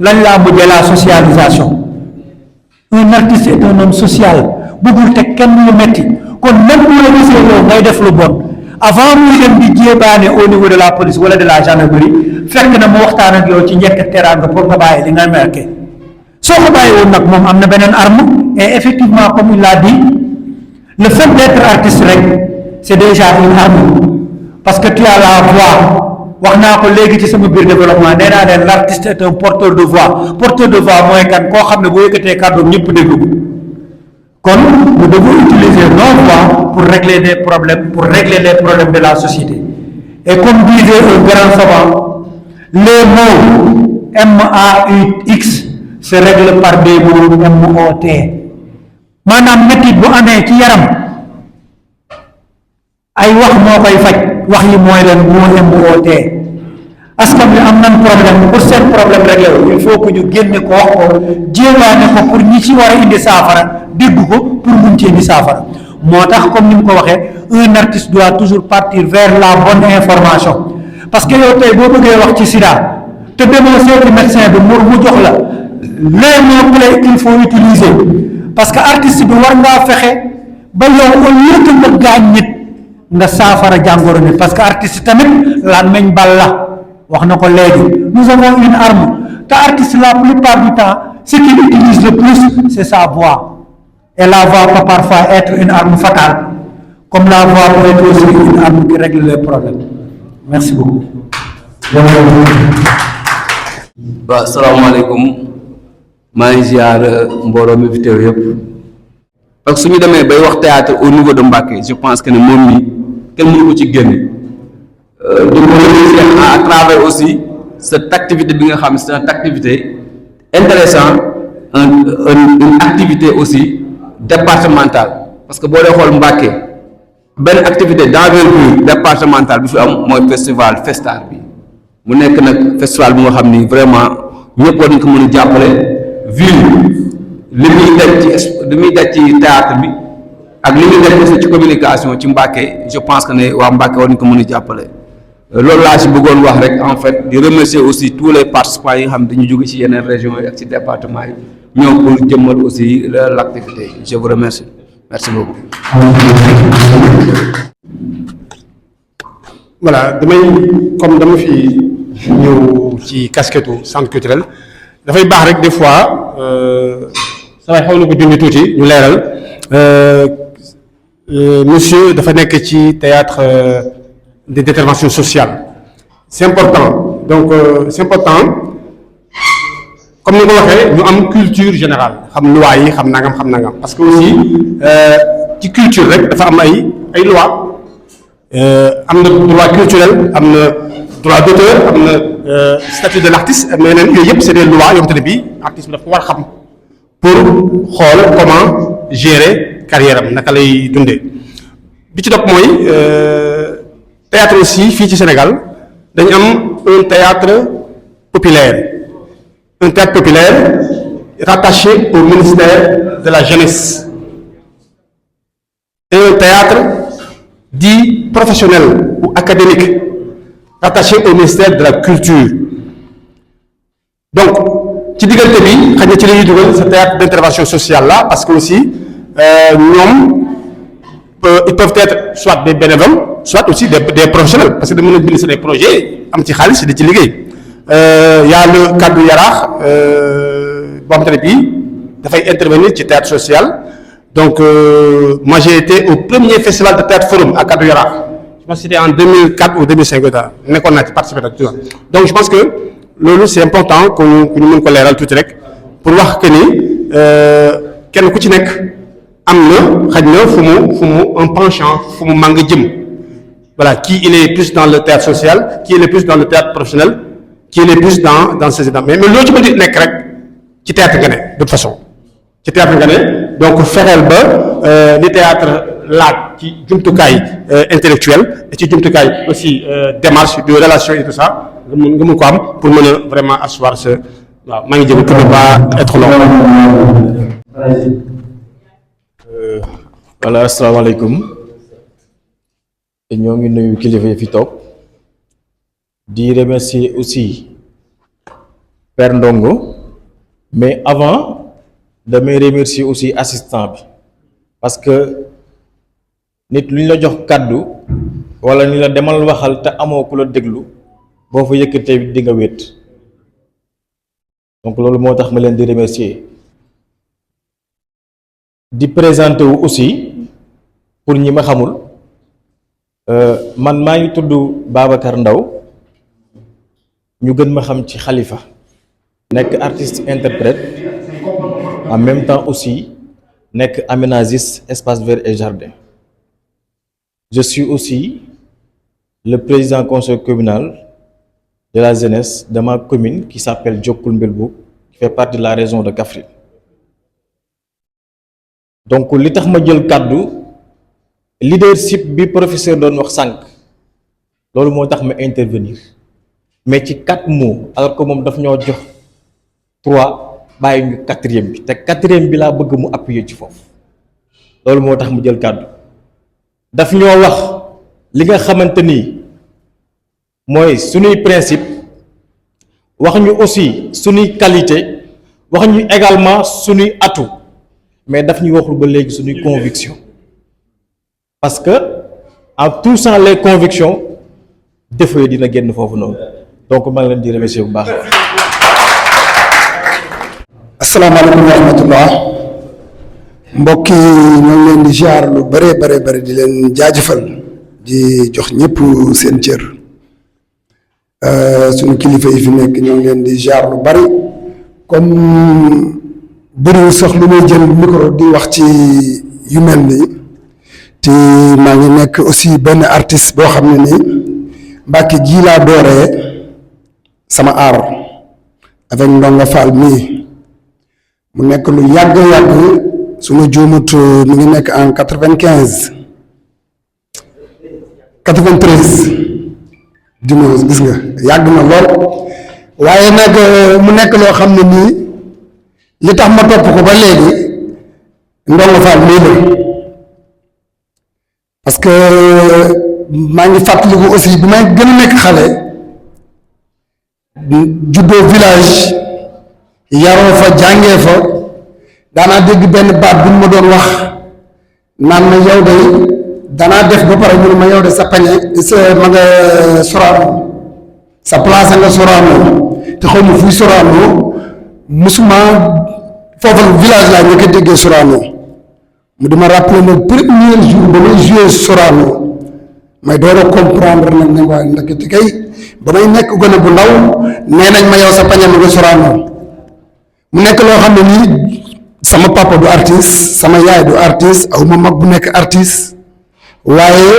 lañ laa mujjee la socialisation. Un artiste est un homme social bëggul teg kenn lu metti kon même bu la gisee yow ngay def lu bon avant muy dem di jéebaane au niveau de la police wala de la gendarmerie fekk na mu waxtaan ak yow ci njëkk teraanga pour nga bàyyi li nga merke soo ko bàyyi woon nag moom am na beneen arme et effectivement comme il l'a dit le fait d'être artiste rek c'est déjà une arme parce que tu as la voix wax naa ko léegi ci sama biir développement nee naa leen l'artiste est un porteur de voix mooy kan koo xam ne bu yëkkatee kàddoom ñëpp déglu ko kon nous devons utiliser nos voix pour régler les problèmes de la société et comme disait un grand savant les mots M-A-U-X se règlent par des mots M-O-T maanaam métit bu amee ci yaram ay wax moo koy faj wax yi mooy leen moo M-O-T askan wi am nañ problème pour seen problème réglé wu il faut que ñu génne ko wax ko jéewaane ko pour ñi ci war a indi saafara dégg ko pour mun ci indi saafara moo tax comme ni mu ko waxee un artiste doit toujours partir vers la bonne information parce que yow tey boo bëggee wax ci sida te demoo seeti médecin bi mu jox la les mots clés qu'il faut utiliser parce que artiste bi war ngaa fexe ba yow au lieu que nga gaañ nit nga saafara jàngoro nit parce que artiste tamit làmmiñ bal la wax na ko léegi nous avons une arme te artiste la plupart du temps ce qu'il utilise le plus c'est sa voix et la voix peut parfois être une arme fatale comme la voix peut être aussi une arme qui règle les problèmes merci beaucoup. waaw asalaamaaleykum maa ngi ziar mbooloo mi fi teew yëpp parce que su ñu demee bay wax théâtre au niveau de Mbacké je pense que ne moom mi kenn mënu ko ci génn di ko remercier à travers aussi cette activité bi nga xam ne c'est une activité intéressante une activité aussi départementale parce que boo dee xool Mbacké benn activité d'envergure départementale bi fi am mooy festival Festar bi mu nekk nag festival bi nga xam ni vraiment ñëpp war nañ ko mën a jàppale ville li muy daj ci théâtre bi ak li muy daj aussi ci communication ci Mbacké je pense que ne waa Mbacké war nañ ko mën a jàppale loolu laa si bëggoon wax rek en fait di remercier aussi tous les participants yi nga xam dañu jóge ci yeneen régions yi ak ci département yi ñoom pour jëmmal aussi l'activité je vous remercie merci beaucoup. voilà dama fi ñëw ci casquette centre culturel dafay baax rek des fois samay xaw na ko junni tuuti ñu leeral monsieur dafa nekk ci théâtre d'intervention sociale c'est important donc c'est important comme ni nga ko waxee ñu am culture générale xam loi yi xam nangam parce que aussi ci culture rek dafa am ay loi am na droit culturel am na droit d'auteur am na statut de l'artiste mais yeneen yooyu yëpp c'est des lois yoo xamante ne bii artiste bi dafa war xam pour xool comment gérer carrière am naka lay dundee bi ci topp mooy théâtre aussi fii ci Sénégal dañu am un théâtre populaire rattaché au ministère de la jeunesse et un théâtre dit professionnel ou académique rattaché au ministère de la culture donc ci diggante bi xëy na ci la ñuy dugal ce théâtre d'intervention sociale là parce que aussi ñoom ils peuvent être soit des bénévoles soit aussi des professionnels parce que da mën a bind seen ay projets am ci xaalis di ci liggéey y a le Kaddu Yaraax boo xamante ne bii dafay intervenir ci théâtre social donc moi j'ai été au premier festival de théâtre forum à Kaddu Yaraax je pense que c'était en 2004 ou 2005 nekkoon naa ci participer ak donc je pense que loolu c'est important que ñu mën ko leeral tuuti rek pour wax que ni kenn ku ci nekk am na xaj na fu mu un penchant fu mu màng jëm voilà qui il est plus dans le théâtre social qui il est plus dans le théâtre professionnel qui il est plus dans ces états mais loolu ci mën di nekk rek ci théâtre nga ne de toute façon ci théâtre nga ne donc fexeel ba li théâtre laaj ci jumtukaay intellectuel et ci jumtukaay aussi démarche de relation et tout ça nga mun ko am pour mën a vraiment asseoir sa waaw maa ngi jëm pour ne pas être long. voilà asalaamaaleykum ñoo ngi nuyu kilifa yi fi toog di remercier aussi Père Ndongo mais avant damay remercier aussi assistant bi parce que nit lu ñu la jox kàddu wala ni la demal waxal te amoo ku la déglu boo fa yëkkatee di nga wéet donc loolu moo tax ma leen di remercier di présenter wu aussi pour ñi ma xamul man maa ngi tudd Babacar Ndaw ñu gën ma xam ci Khalifa nekk artiste interprète en même temps aussi nekk aménagiste espace vert et jardin. Je suis aussi le président conseil communal de la jeunesse de ma commune qui s'appelle Diokoul Mbelbouk qui fait partie de la région de Kaffrine. Donc li tax ma jël kàddu leadership bi professeur doon wax sànq loolu moo tax ma intervenir mais ci 4 mots alors que moom daf ñoo jox 3 bàyyi ñu 4e bi te 4e bi laa bëgg mu appuyer ci foofu loolu moo tax mu jël kàddu daf ñoo wax li nga xamante ni mooy suñuy principe wax ñu aussi suñuy qualité wax ñu également suñuy atout mais daf ñu waxul ba léegi suñuy conviction parce que en touchant les convictions défaut yi dina génn foofu noonu donc maa ngi leen di remercier bu baax. asalaamaaleykum wa rahmatullah mbokk yi ñoo ngi leen di ziar lu bare di leen jaajëfal di jox ñëpp seen cër suñu kilifa yi fi nekk ñoo ngi leen di ziar lu bari comme bëriwul sax lu may jël micro di wax ci yu mel nii te maa ngi nekk aussi benn artiste boo xam ne nii Mbàkke ji laa dooree sama art avec Ndongo Fall mii mu nekk lu yàgg su ma juumut mi ngi nekk en 93 dimanche gis nga yàgg na lool waaye nag mu nekk loo xam ne nii li tax ma topp ko ba léegi Ndongo Fall mii la parce que maa ngi fàttaliku aussi bi may gën a nekk xale juddoo village yaroo fa jàngee fa daanaa dégg benn baat bu ma doon wax naan ma yow de danaa def ba pare mu ne ma yow de sa pañe sa ma nga Sorano sa place nga Sorano te xaw ma fuy Sorano musuma foofu village laa ñu ko déggee Sorano mu di ma rappeler le premier jour ba may joué Sorano may door a comprendre nag ne waa ndekete kay ba may nekk gone bu ndaw nee nañ ma yow sa pañe ma nga Sorano mu nekk loo xam ne nii sama papa du artiste sama yaay du artiste aw ma mag bu nekk artiste waaye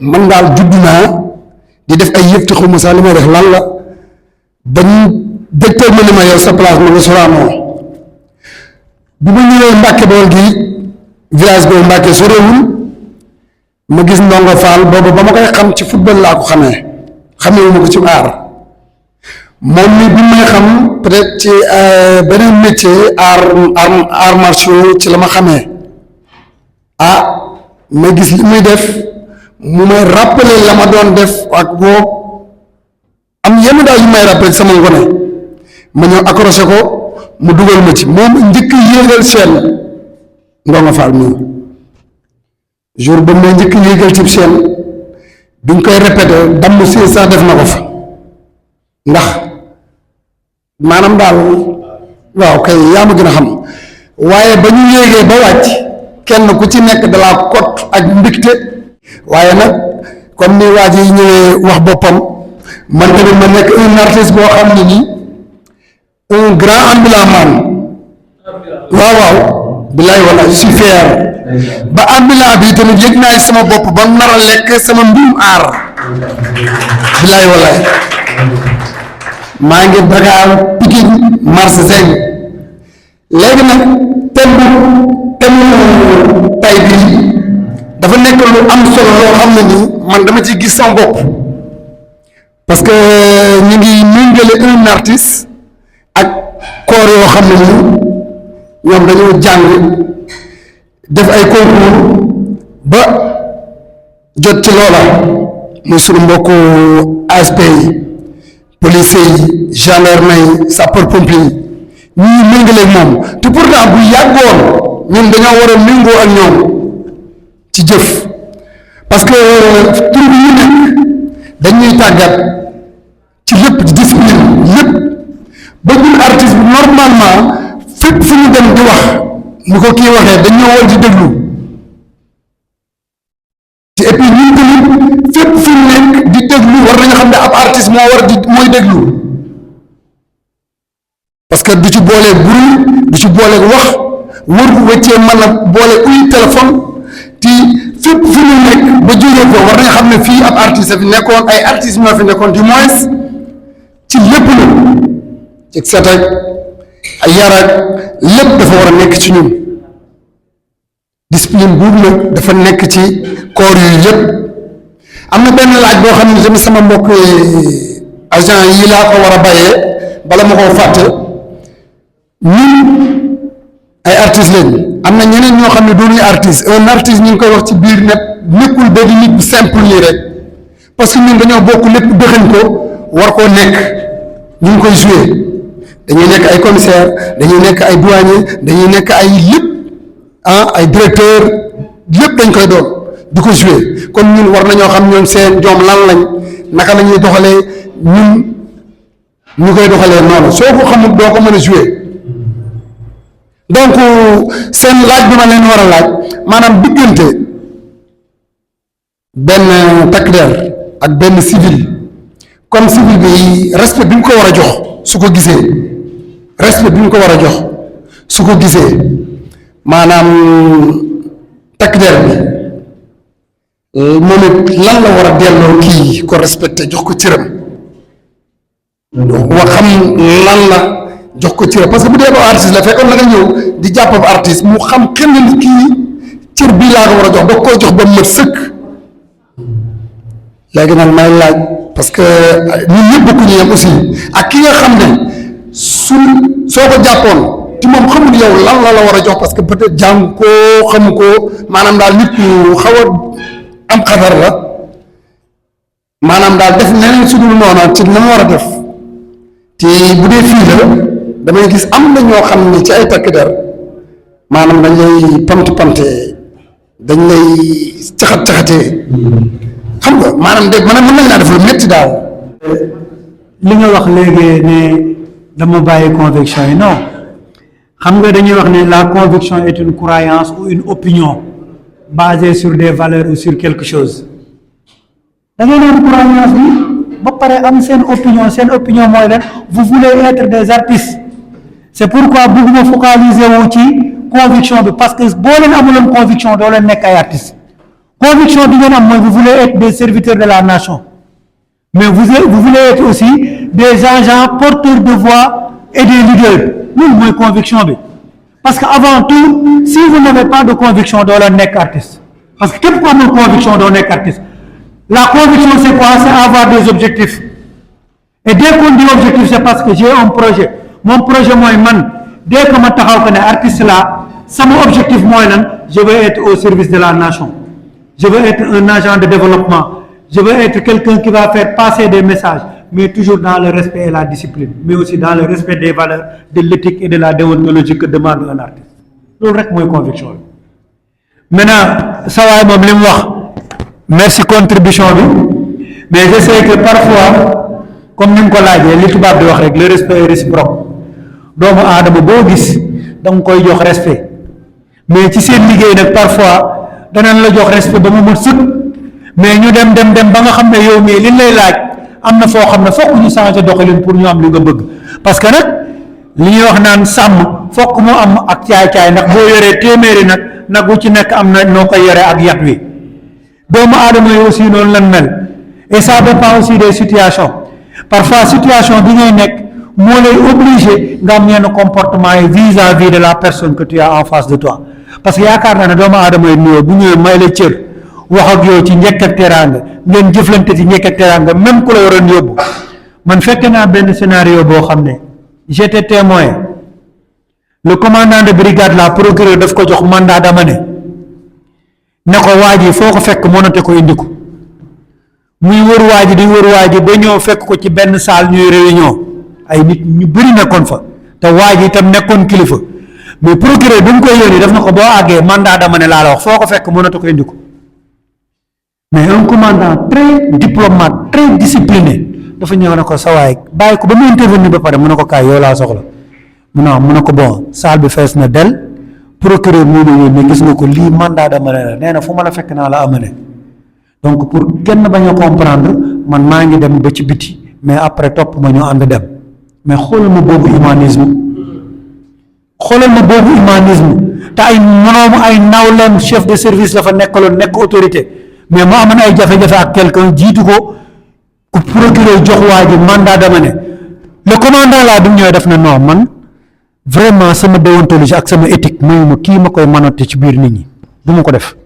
man daal judd naa di def ay yëf te xaw ma sax li may def lan la bañ dëgtal ma ne ma yow sa place ma nga Sorano bu ma ñëwee Mbàkke Bawol gi village boobu Mbàkke sorewul ma gis Ndongo Fall boobu ba ma koy xam ci football laa ko xamee wu ma ko ci aar moom mi bi may xam peut-être ci beneen métier art martiaux ci la ma xamee ma gis li muy def mu may rappeler la ma doon def ak boo am yenn daal yu may rappeler sama ngone ma ñëw accroché ko mu dugal ma ci moom njëkk yéegal seen Ndongo Fall mii jour ba may njëkk yéegal ci seen duñ koy répété damm si sax def na ko fa ndax maanaam daal waaw kay yaa ma gën a xam waaye ba ñu yéegee ba wàcc kenn ku ci nekk dalaa kot ak mbégte waaye nag comme ni waa ji ñëwee wax boppam man tamit ma nekk un artiste boo xam ne nii un grand ambulant man waaw bilaay wala je suis fier ba ambulant bi tamit yëg naa sama bopp ba nar a lekk sama mbirum aar bilaay wala maa ngi Dakar Pikine marché Zeng léegi nag thème tay bii dafa nekk lu am solo loo xam ne nii man dama ci gis sama bopp parce que ñu ngi méngale un artiste ak corps yoo xam ne nii ñoom dañoo jàng def ay concours ba jot ci loola muy sunu mbokku ASP yi police yi gendarme yi sapeur pompier yi ñuy méngaleeg moom te pourtant bu yàggoon ñun dañoo war a méngoo ak ñoom ci jëf parce que tur bi ñu nekk dañuy tàggat ci lépp ci discipline lépp ba ñun artiste bi normalement fépp fu ñu dem di wax ni ko kii waxee dañoo war di déglu te et puis ñun tamit fépp fu ñu nekk di déglu war nañu xam ne ab artiste moo war di mooy déglu parce que du ci boolee bruit du ci boolee wax wër bu wëccee mën a boole uy téléphone ti fépp fu ñu nekk ba jógee ko war nañu xam ne fii ab artiste fi nekkoon ay artistes ñoo fi nekkoon du moins ci lépp la ci set ak ay yar ak lépp dafa war a nekk ci ñun discipline boobu nag dafa nekk ci corps yu yëpp am na benn laaj boo xam ne tamit sama mbokk agent yi laa ko war a bàyyee bala ma koo fàtte ñun ay artistes lañ am na ñeneen ñoo xam ne duñuy artiste un artiste ñu ngi koy wax ci biir net nekkul benn nit bu simple nii rek parce que ñun dañoo bokk lépp dëxañ ko war koo nekk ñu ngi koy joué dañuy nekk ay commissaire dañuy nekk ay douanier dañuy nekk ay lépp ay directeur lépp dañ koy doon di ko joué kon ñun war nañoo xam ñoom seen joom lan lañ naka la ñuy doxalee ñun ñu koy doxalee noonu soo ko xamul doo ko mën a joué donc seen laaj bi ma leen war a laaj maanaam diggante benn takk der ak benn civil comme civil bi respect bi mu ko war a jox su ko gisee respect bi mu ko war a jox su ko gisee maanaam takk der bi moom it lan la war a delloo kii ko respecté jox ko cëram wax xam lan la jox ko cëram parce que bu dee ba artiste la fekkoon na nga ñëw di jàpp ab artiste mu xam xel ni kii cër bii laa ko war a jox ba koy jox ba mat sëkk léegi nag may laaj parce que ñun ñëpp bokku ñu yem aussi ak ki nga xam ne soo ko jàppoon ci moom xamul yow lan la war a jox parce que peut-être jàng koo xamu ko maanaam daal nit ku xaw a am xadar la maanaam daal def neneen su dul noonu ci na ma war a def te bu dee fii la damay gis am na ñoo xam ne ci ay takk der maanaam dañ lay pante dañ lay caxatee xam nga maanaam de mën nañ naa def lu métti daal. li nga wax léegi ne dama bàyyi conviction yi non xam nga dañuy wax ne la conviction est une croyance ou une opinion basée sur des valeurs ou sur quelque chose da ngay naan croyance bi ba pare am seen opinion mooy leen vous voulez être des artistes c'est pourquoi bëgguma focaliser wu ci conviction bi parce que boo leen amuloon conviction doo leen nekk ay artistes conviction bi ngeen am mooy vous voulez être des serviteurs de la nation mais vous voulez être aussi des agents porteurs de voix et des leaders loolu mooy conviction bi parce que avant tout si vous n'avez pas de conviction doo leen nekk artiste parce que képp ku amul conviction doo nekk artiste la conviction c'est quoi? C'est avoir des objectifs et dès qu'on dit objectif c'est parce que j'ai un projet mon projet mooy man dès que ma taxaw ko ne artiste là sama objectif mooy lan je veux être au service de la nation je veux être un agent de développement je veux être quelqu'un qui va faire passer des messages mais toujours dans le respect et la discipline mais aussi dans le respect des valeurs de l'éthique et de la déontologie que demande un artiste loolu rek mooy conviction bi maintenant sa waay moom li mu wax merci contribution bi mais je sais que parfois comme ni mu ko laajee li tubaab di wax rek le respect est réciproque doomu aadama boo gis da nga koy jox respect mais ci seen liggéey nag parfois danañ la jox respect ba mu mën sëkk mais ñu dem ba nga xam ne yow mii liñ lay laaj am na foo xam ne fokk ñu changer doxalin pour ñu am li nga bëgg parce que nag li ñuy wax naan sàmm fokk mu am ak caay-caay ndax boo yoree téeméeri nag wu ci nekk am na noo koy yoree ak yat wi doomu aadama yi aussi noonu lan mel et ça dépend aussi des situations parfois situation bi ngay nekk moo lay obligé nga am yenn comportement yi vis-à-vis de la personne que tu as en face de toi parce que yaakaar naa ne doomu aadama yi nuyoo bu ñëwee may la cër wax ak yow ci njëkk ak teraanga ngeen jëflante ci njëkk ak teraanga même ku la waroon yóbbu man fekk naa benn scénario boo xam ne j'étais témoin le commandant de brigade la procureur daf ko jox mandat d'amener ne ko waa ji foo ko fekk mënate ko indi ko muy wër waa ji di wër waa ji ba ñëw fekk ko ci benn salle ñuy réunion ay nit ñu bëri nekkoon fa te waa ji itam nekkoon kilifa mais procureur bi mu koy yónni daf na ko boo àggee mandat d'amener laa la wax foo ko fekk mënate ko indi ko mais un commandant très diplomate très discipliné dafa ñëw ne ko sa waay bàyyi ko ba mu intervenir ba pare mu ne ko kaay yow laa soxla mu ne ko bon salle bi fees na del procureur moo ñëw ne gis nga ko lii mandat d'amener la nee na fu ma la fekk naa la amener donc pour kenn bañ a comprendre man maa ngi dem ba ci biti mais après topp ma ñu ànd dem mais xoolal ma boobu humanisme te ay monoomu ay nawleem chef de service la fa nekkaloon nekk autorité mais mu amoon ay jafe-jafe ak quelqu'un jiitu ko ku procureur jox waa ji mandat d'amener le commandant laa bi mu ñëwee def na non man vraiment sama déontologie ak sama éthique mayu ma kii ma koy manote ci biir nit ñi du ma ko def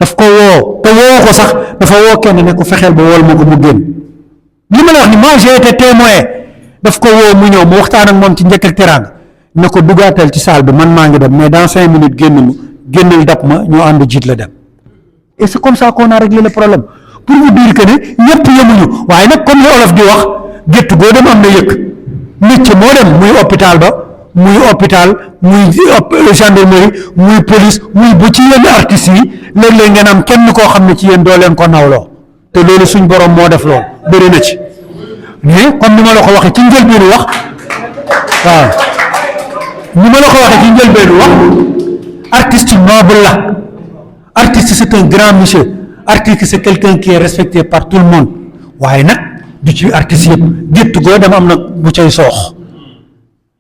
daf ko woo te woo ko sax dafa woo kenn ne ko fexeel ba wool ma ko mu génn li ma la wax ni moi j'ai été témoin daf ko woo mu ñëw mu waxtaan ak moom ci njëkk ak teraanga ne ko dugaatal ci salle bi man maa ngi dem mais dans 5 minutes génnal dab ma ñoo ànd jiit la dem et c'est comme ça qu'on a réglé le problème pour vous dire que ne ñëpp yemuñu waaye nag comme li olof di wax gétt goo dem am na yëkk métier moo dem muy hôpital muy gendarmerie muy police muy bu ci yenn artistes yi léeg-léeg ngeen am kenn koo xam ne ci yéen doo leen ko nawloo te loolu suñ borom moo def loolu bëri na ci mais comme ni ma la ko waxee ci njëlbeenu wax waaw ni ma la ko waxee ci njëlbeenu wax artiste noble la artiste c'est un grand monsieur artiste c'est quelqu'un qui est respecté par tout le monde waaye nag du ci artiste yëpp gétt goo dem am na bu cay soox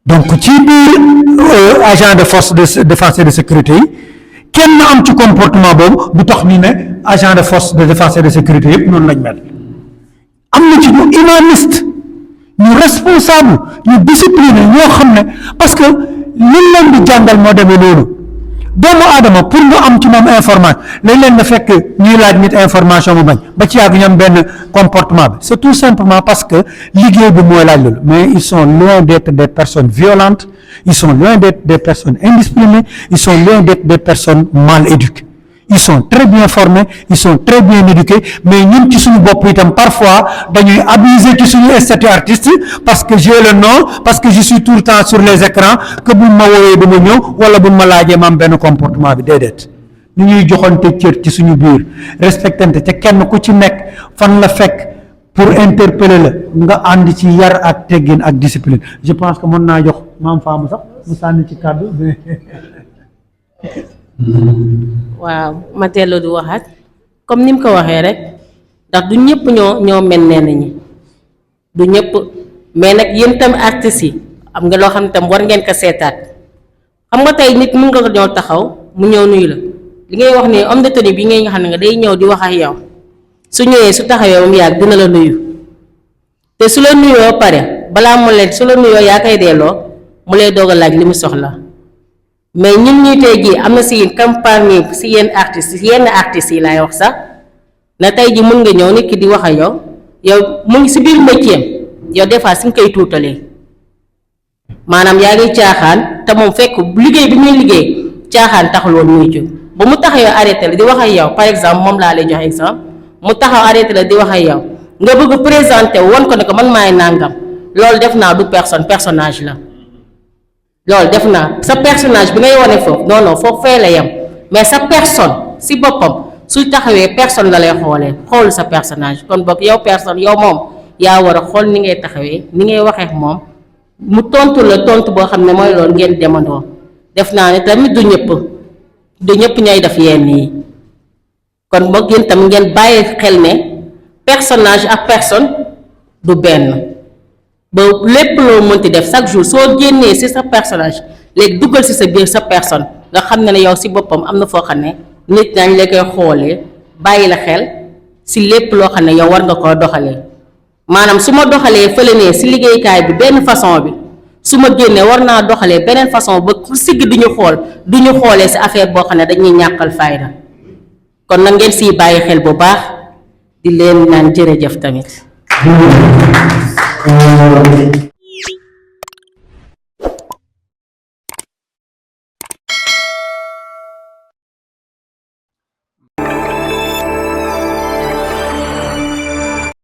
donc ci biir agent de force de défense et de sécurité yi kenn am ci comportement boobu du tax ni ne agent de force de défense et de sécurité yëpp noonu lañ mel am na ci ñu humaniste ñu responsable ñu discipliné ñoo xam ne parce que liñ leen di jàngal moo demee noonu doomu aadama pour nga am ci moom information lañ leen na fekk ñuy laaj nit information mu bañ ba ci yàgg ñu am benn comportement bi c'est tout simplement parce que liggéey bi mooy laaj loolu mais ils sont loin d'être des personnes violentes ils sont loin d'être des personnes indisciplinées ils sont loin d'être des personnes mal éduquées ils sont très bien formés ils sont très bien éduqués mais ñun ci suñu bopp itam parfois dañuy abuser ci suñu statut artiste parce que j'ai le nom parce que je suis tout le temps sur les écrans que buñ ma woowee du ma ñëw wala buñ ma laajee ma am benn comportement bi déedéet ni ñuy joxante cër ci suñu biir respectante te kenn ku ci nekk fan la fekk pour interpeller la nga ànd ci yar ak teggin ak discipline je pense que mën naa jox maam Faamu sax mu sànni ci kàddu waaw ma teelu di waxaat comme ni mu ko waxee rek ndax du ñëpp ñoo mel nee nañu du ñëpp mais nag yéen tam artistes yi am nga loo xam ne tam war ngeen ko seetaat xam nga tey nit mun nga ñëw taxaw mu ñëw nuyu la li ngay wax ni homme de tenue bi ngay nga xam ne nga day ñëw di wax ak yow su ñëwee su taxawee moom yàgg dina la nuyu te su la nuyoo pare balaa mu leen su la nuyoo yaa koy delloo mu lay doog a laaj li mu soxla mais ñun ñuy tey jii am na si campagne si yenn artistes yi laay wax sax na tey ji mën nga ñëw nit ki di wax ak yow mu ngi si biir métier yow des fois si nga koy tuutalee maanaam yaa ngi caaxaan te moom fekk liggéey bi muy liggéey caaxaan taxul woon muy jóg ba mu taxawee arrêté la di wax ak yow par exemple moom laa lay jox exemple mu taxaw arrêté la di wax ak yow nga bëgg présenté won ko ne ko man maay nàngam loolu def naa du personnage la loolu def naa sa personnage bi ngay wane foofu non foofu fee la yem mais sa personne si boppam suy taxawee personne la lay xoolee xool sa personnage kon boog yow personne yow moom yaa war a xool ni ngay taxawee ni ngay waxee moom mu tontu la tontu boo xam ne mooy loolu ngeen demandoo def naa ne tamit du ñëpp ñooy def yenn yi kon boog yéen tam ngeen bàyyi xel ne personnage ak personne du benn ba lépp loo mënti def chaque jour soo génnee ci sa personnage léegi duggal ci sa biir sa personne nga xam ne yow ci boppam am na foo xam ne nit nañ la koy xoolee bàyyi la xel ci lépp loo xam ne yow war nga koo doxalee maanaam su ma doxalee fële ne si liggéeykaay bi benn façon bi su ma génnee war naa doxalee beneen façon ba ku sigg duñu xool duñu xoolee si affaire boo xam ne dañuy ñàkkal fayda kon nag ngeen siy bàyyi xel bu baax di leen naan jërëjëf tamit.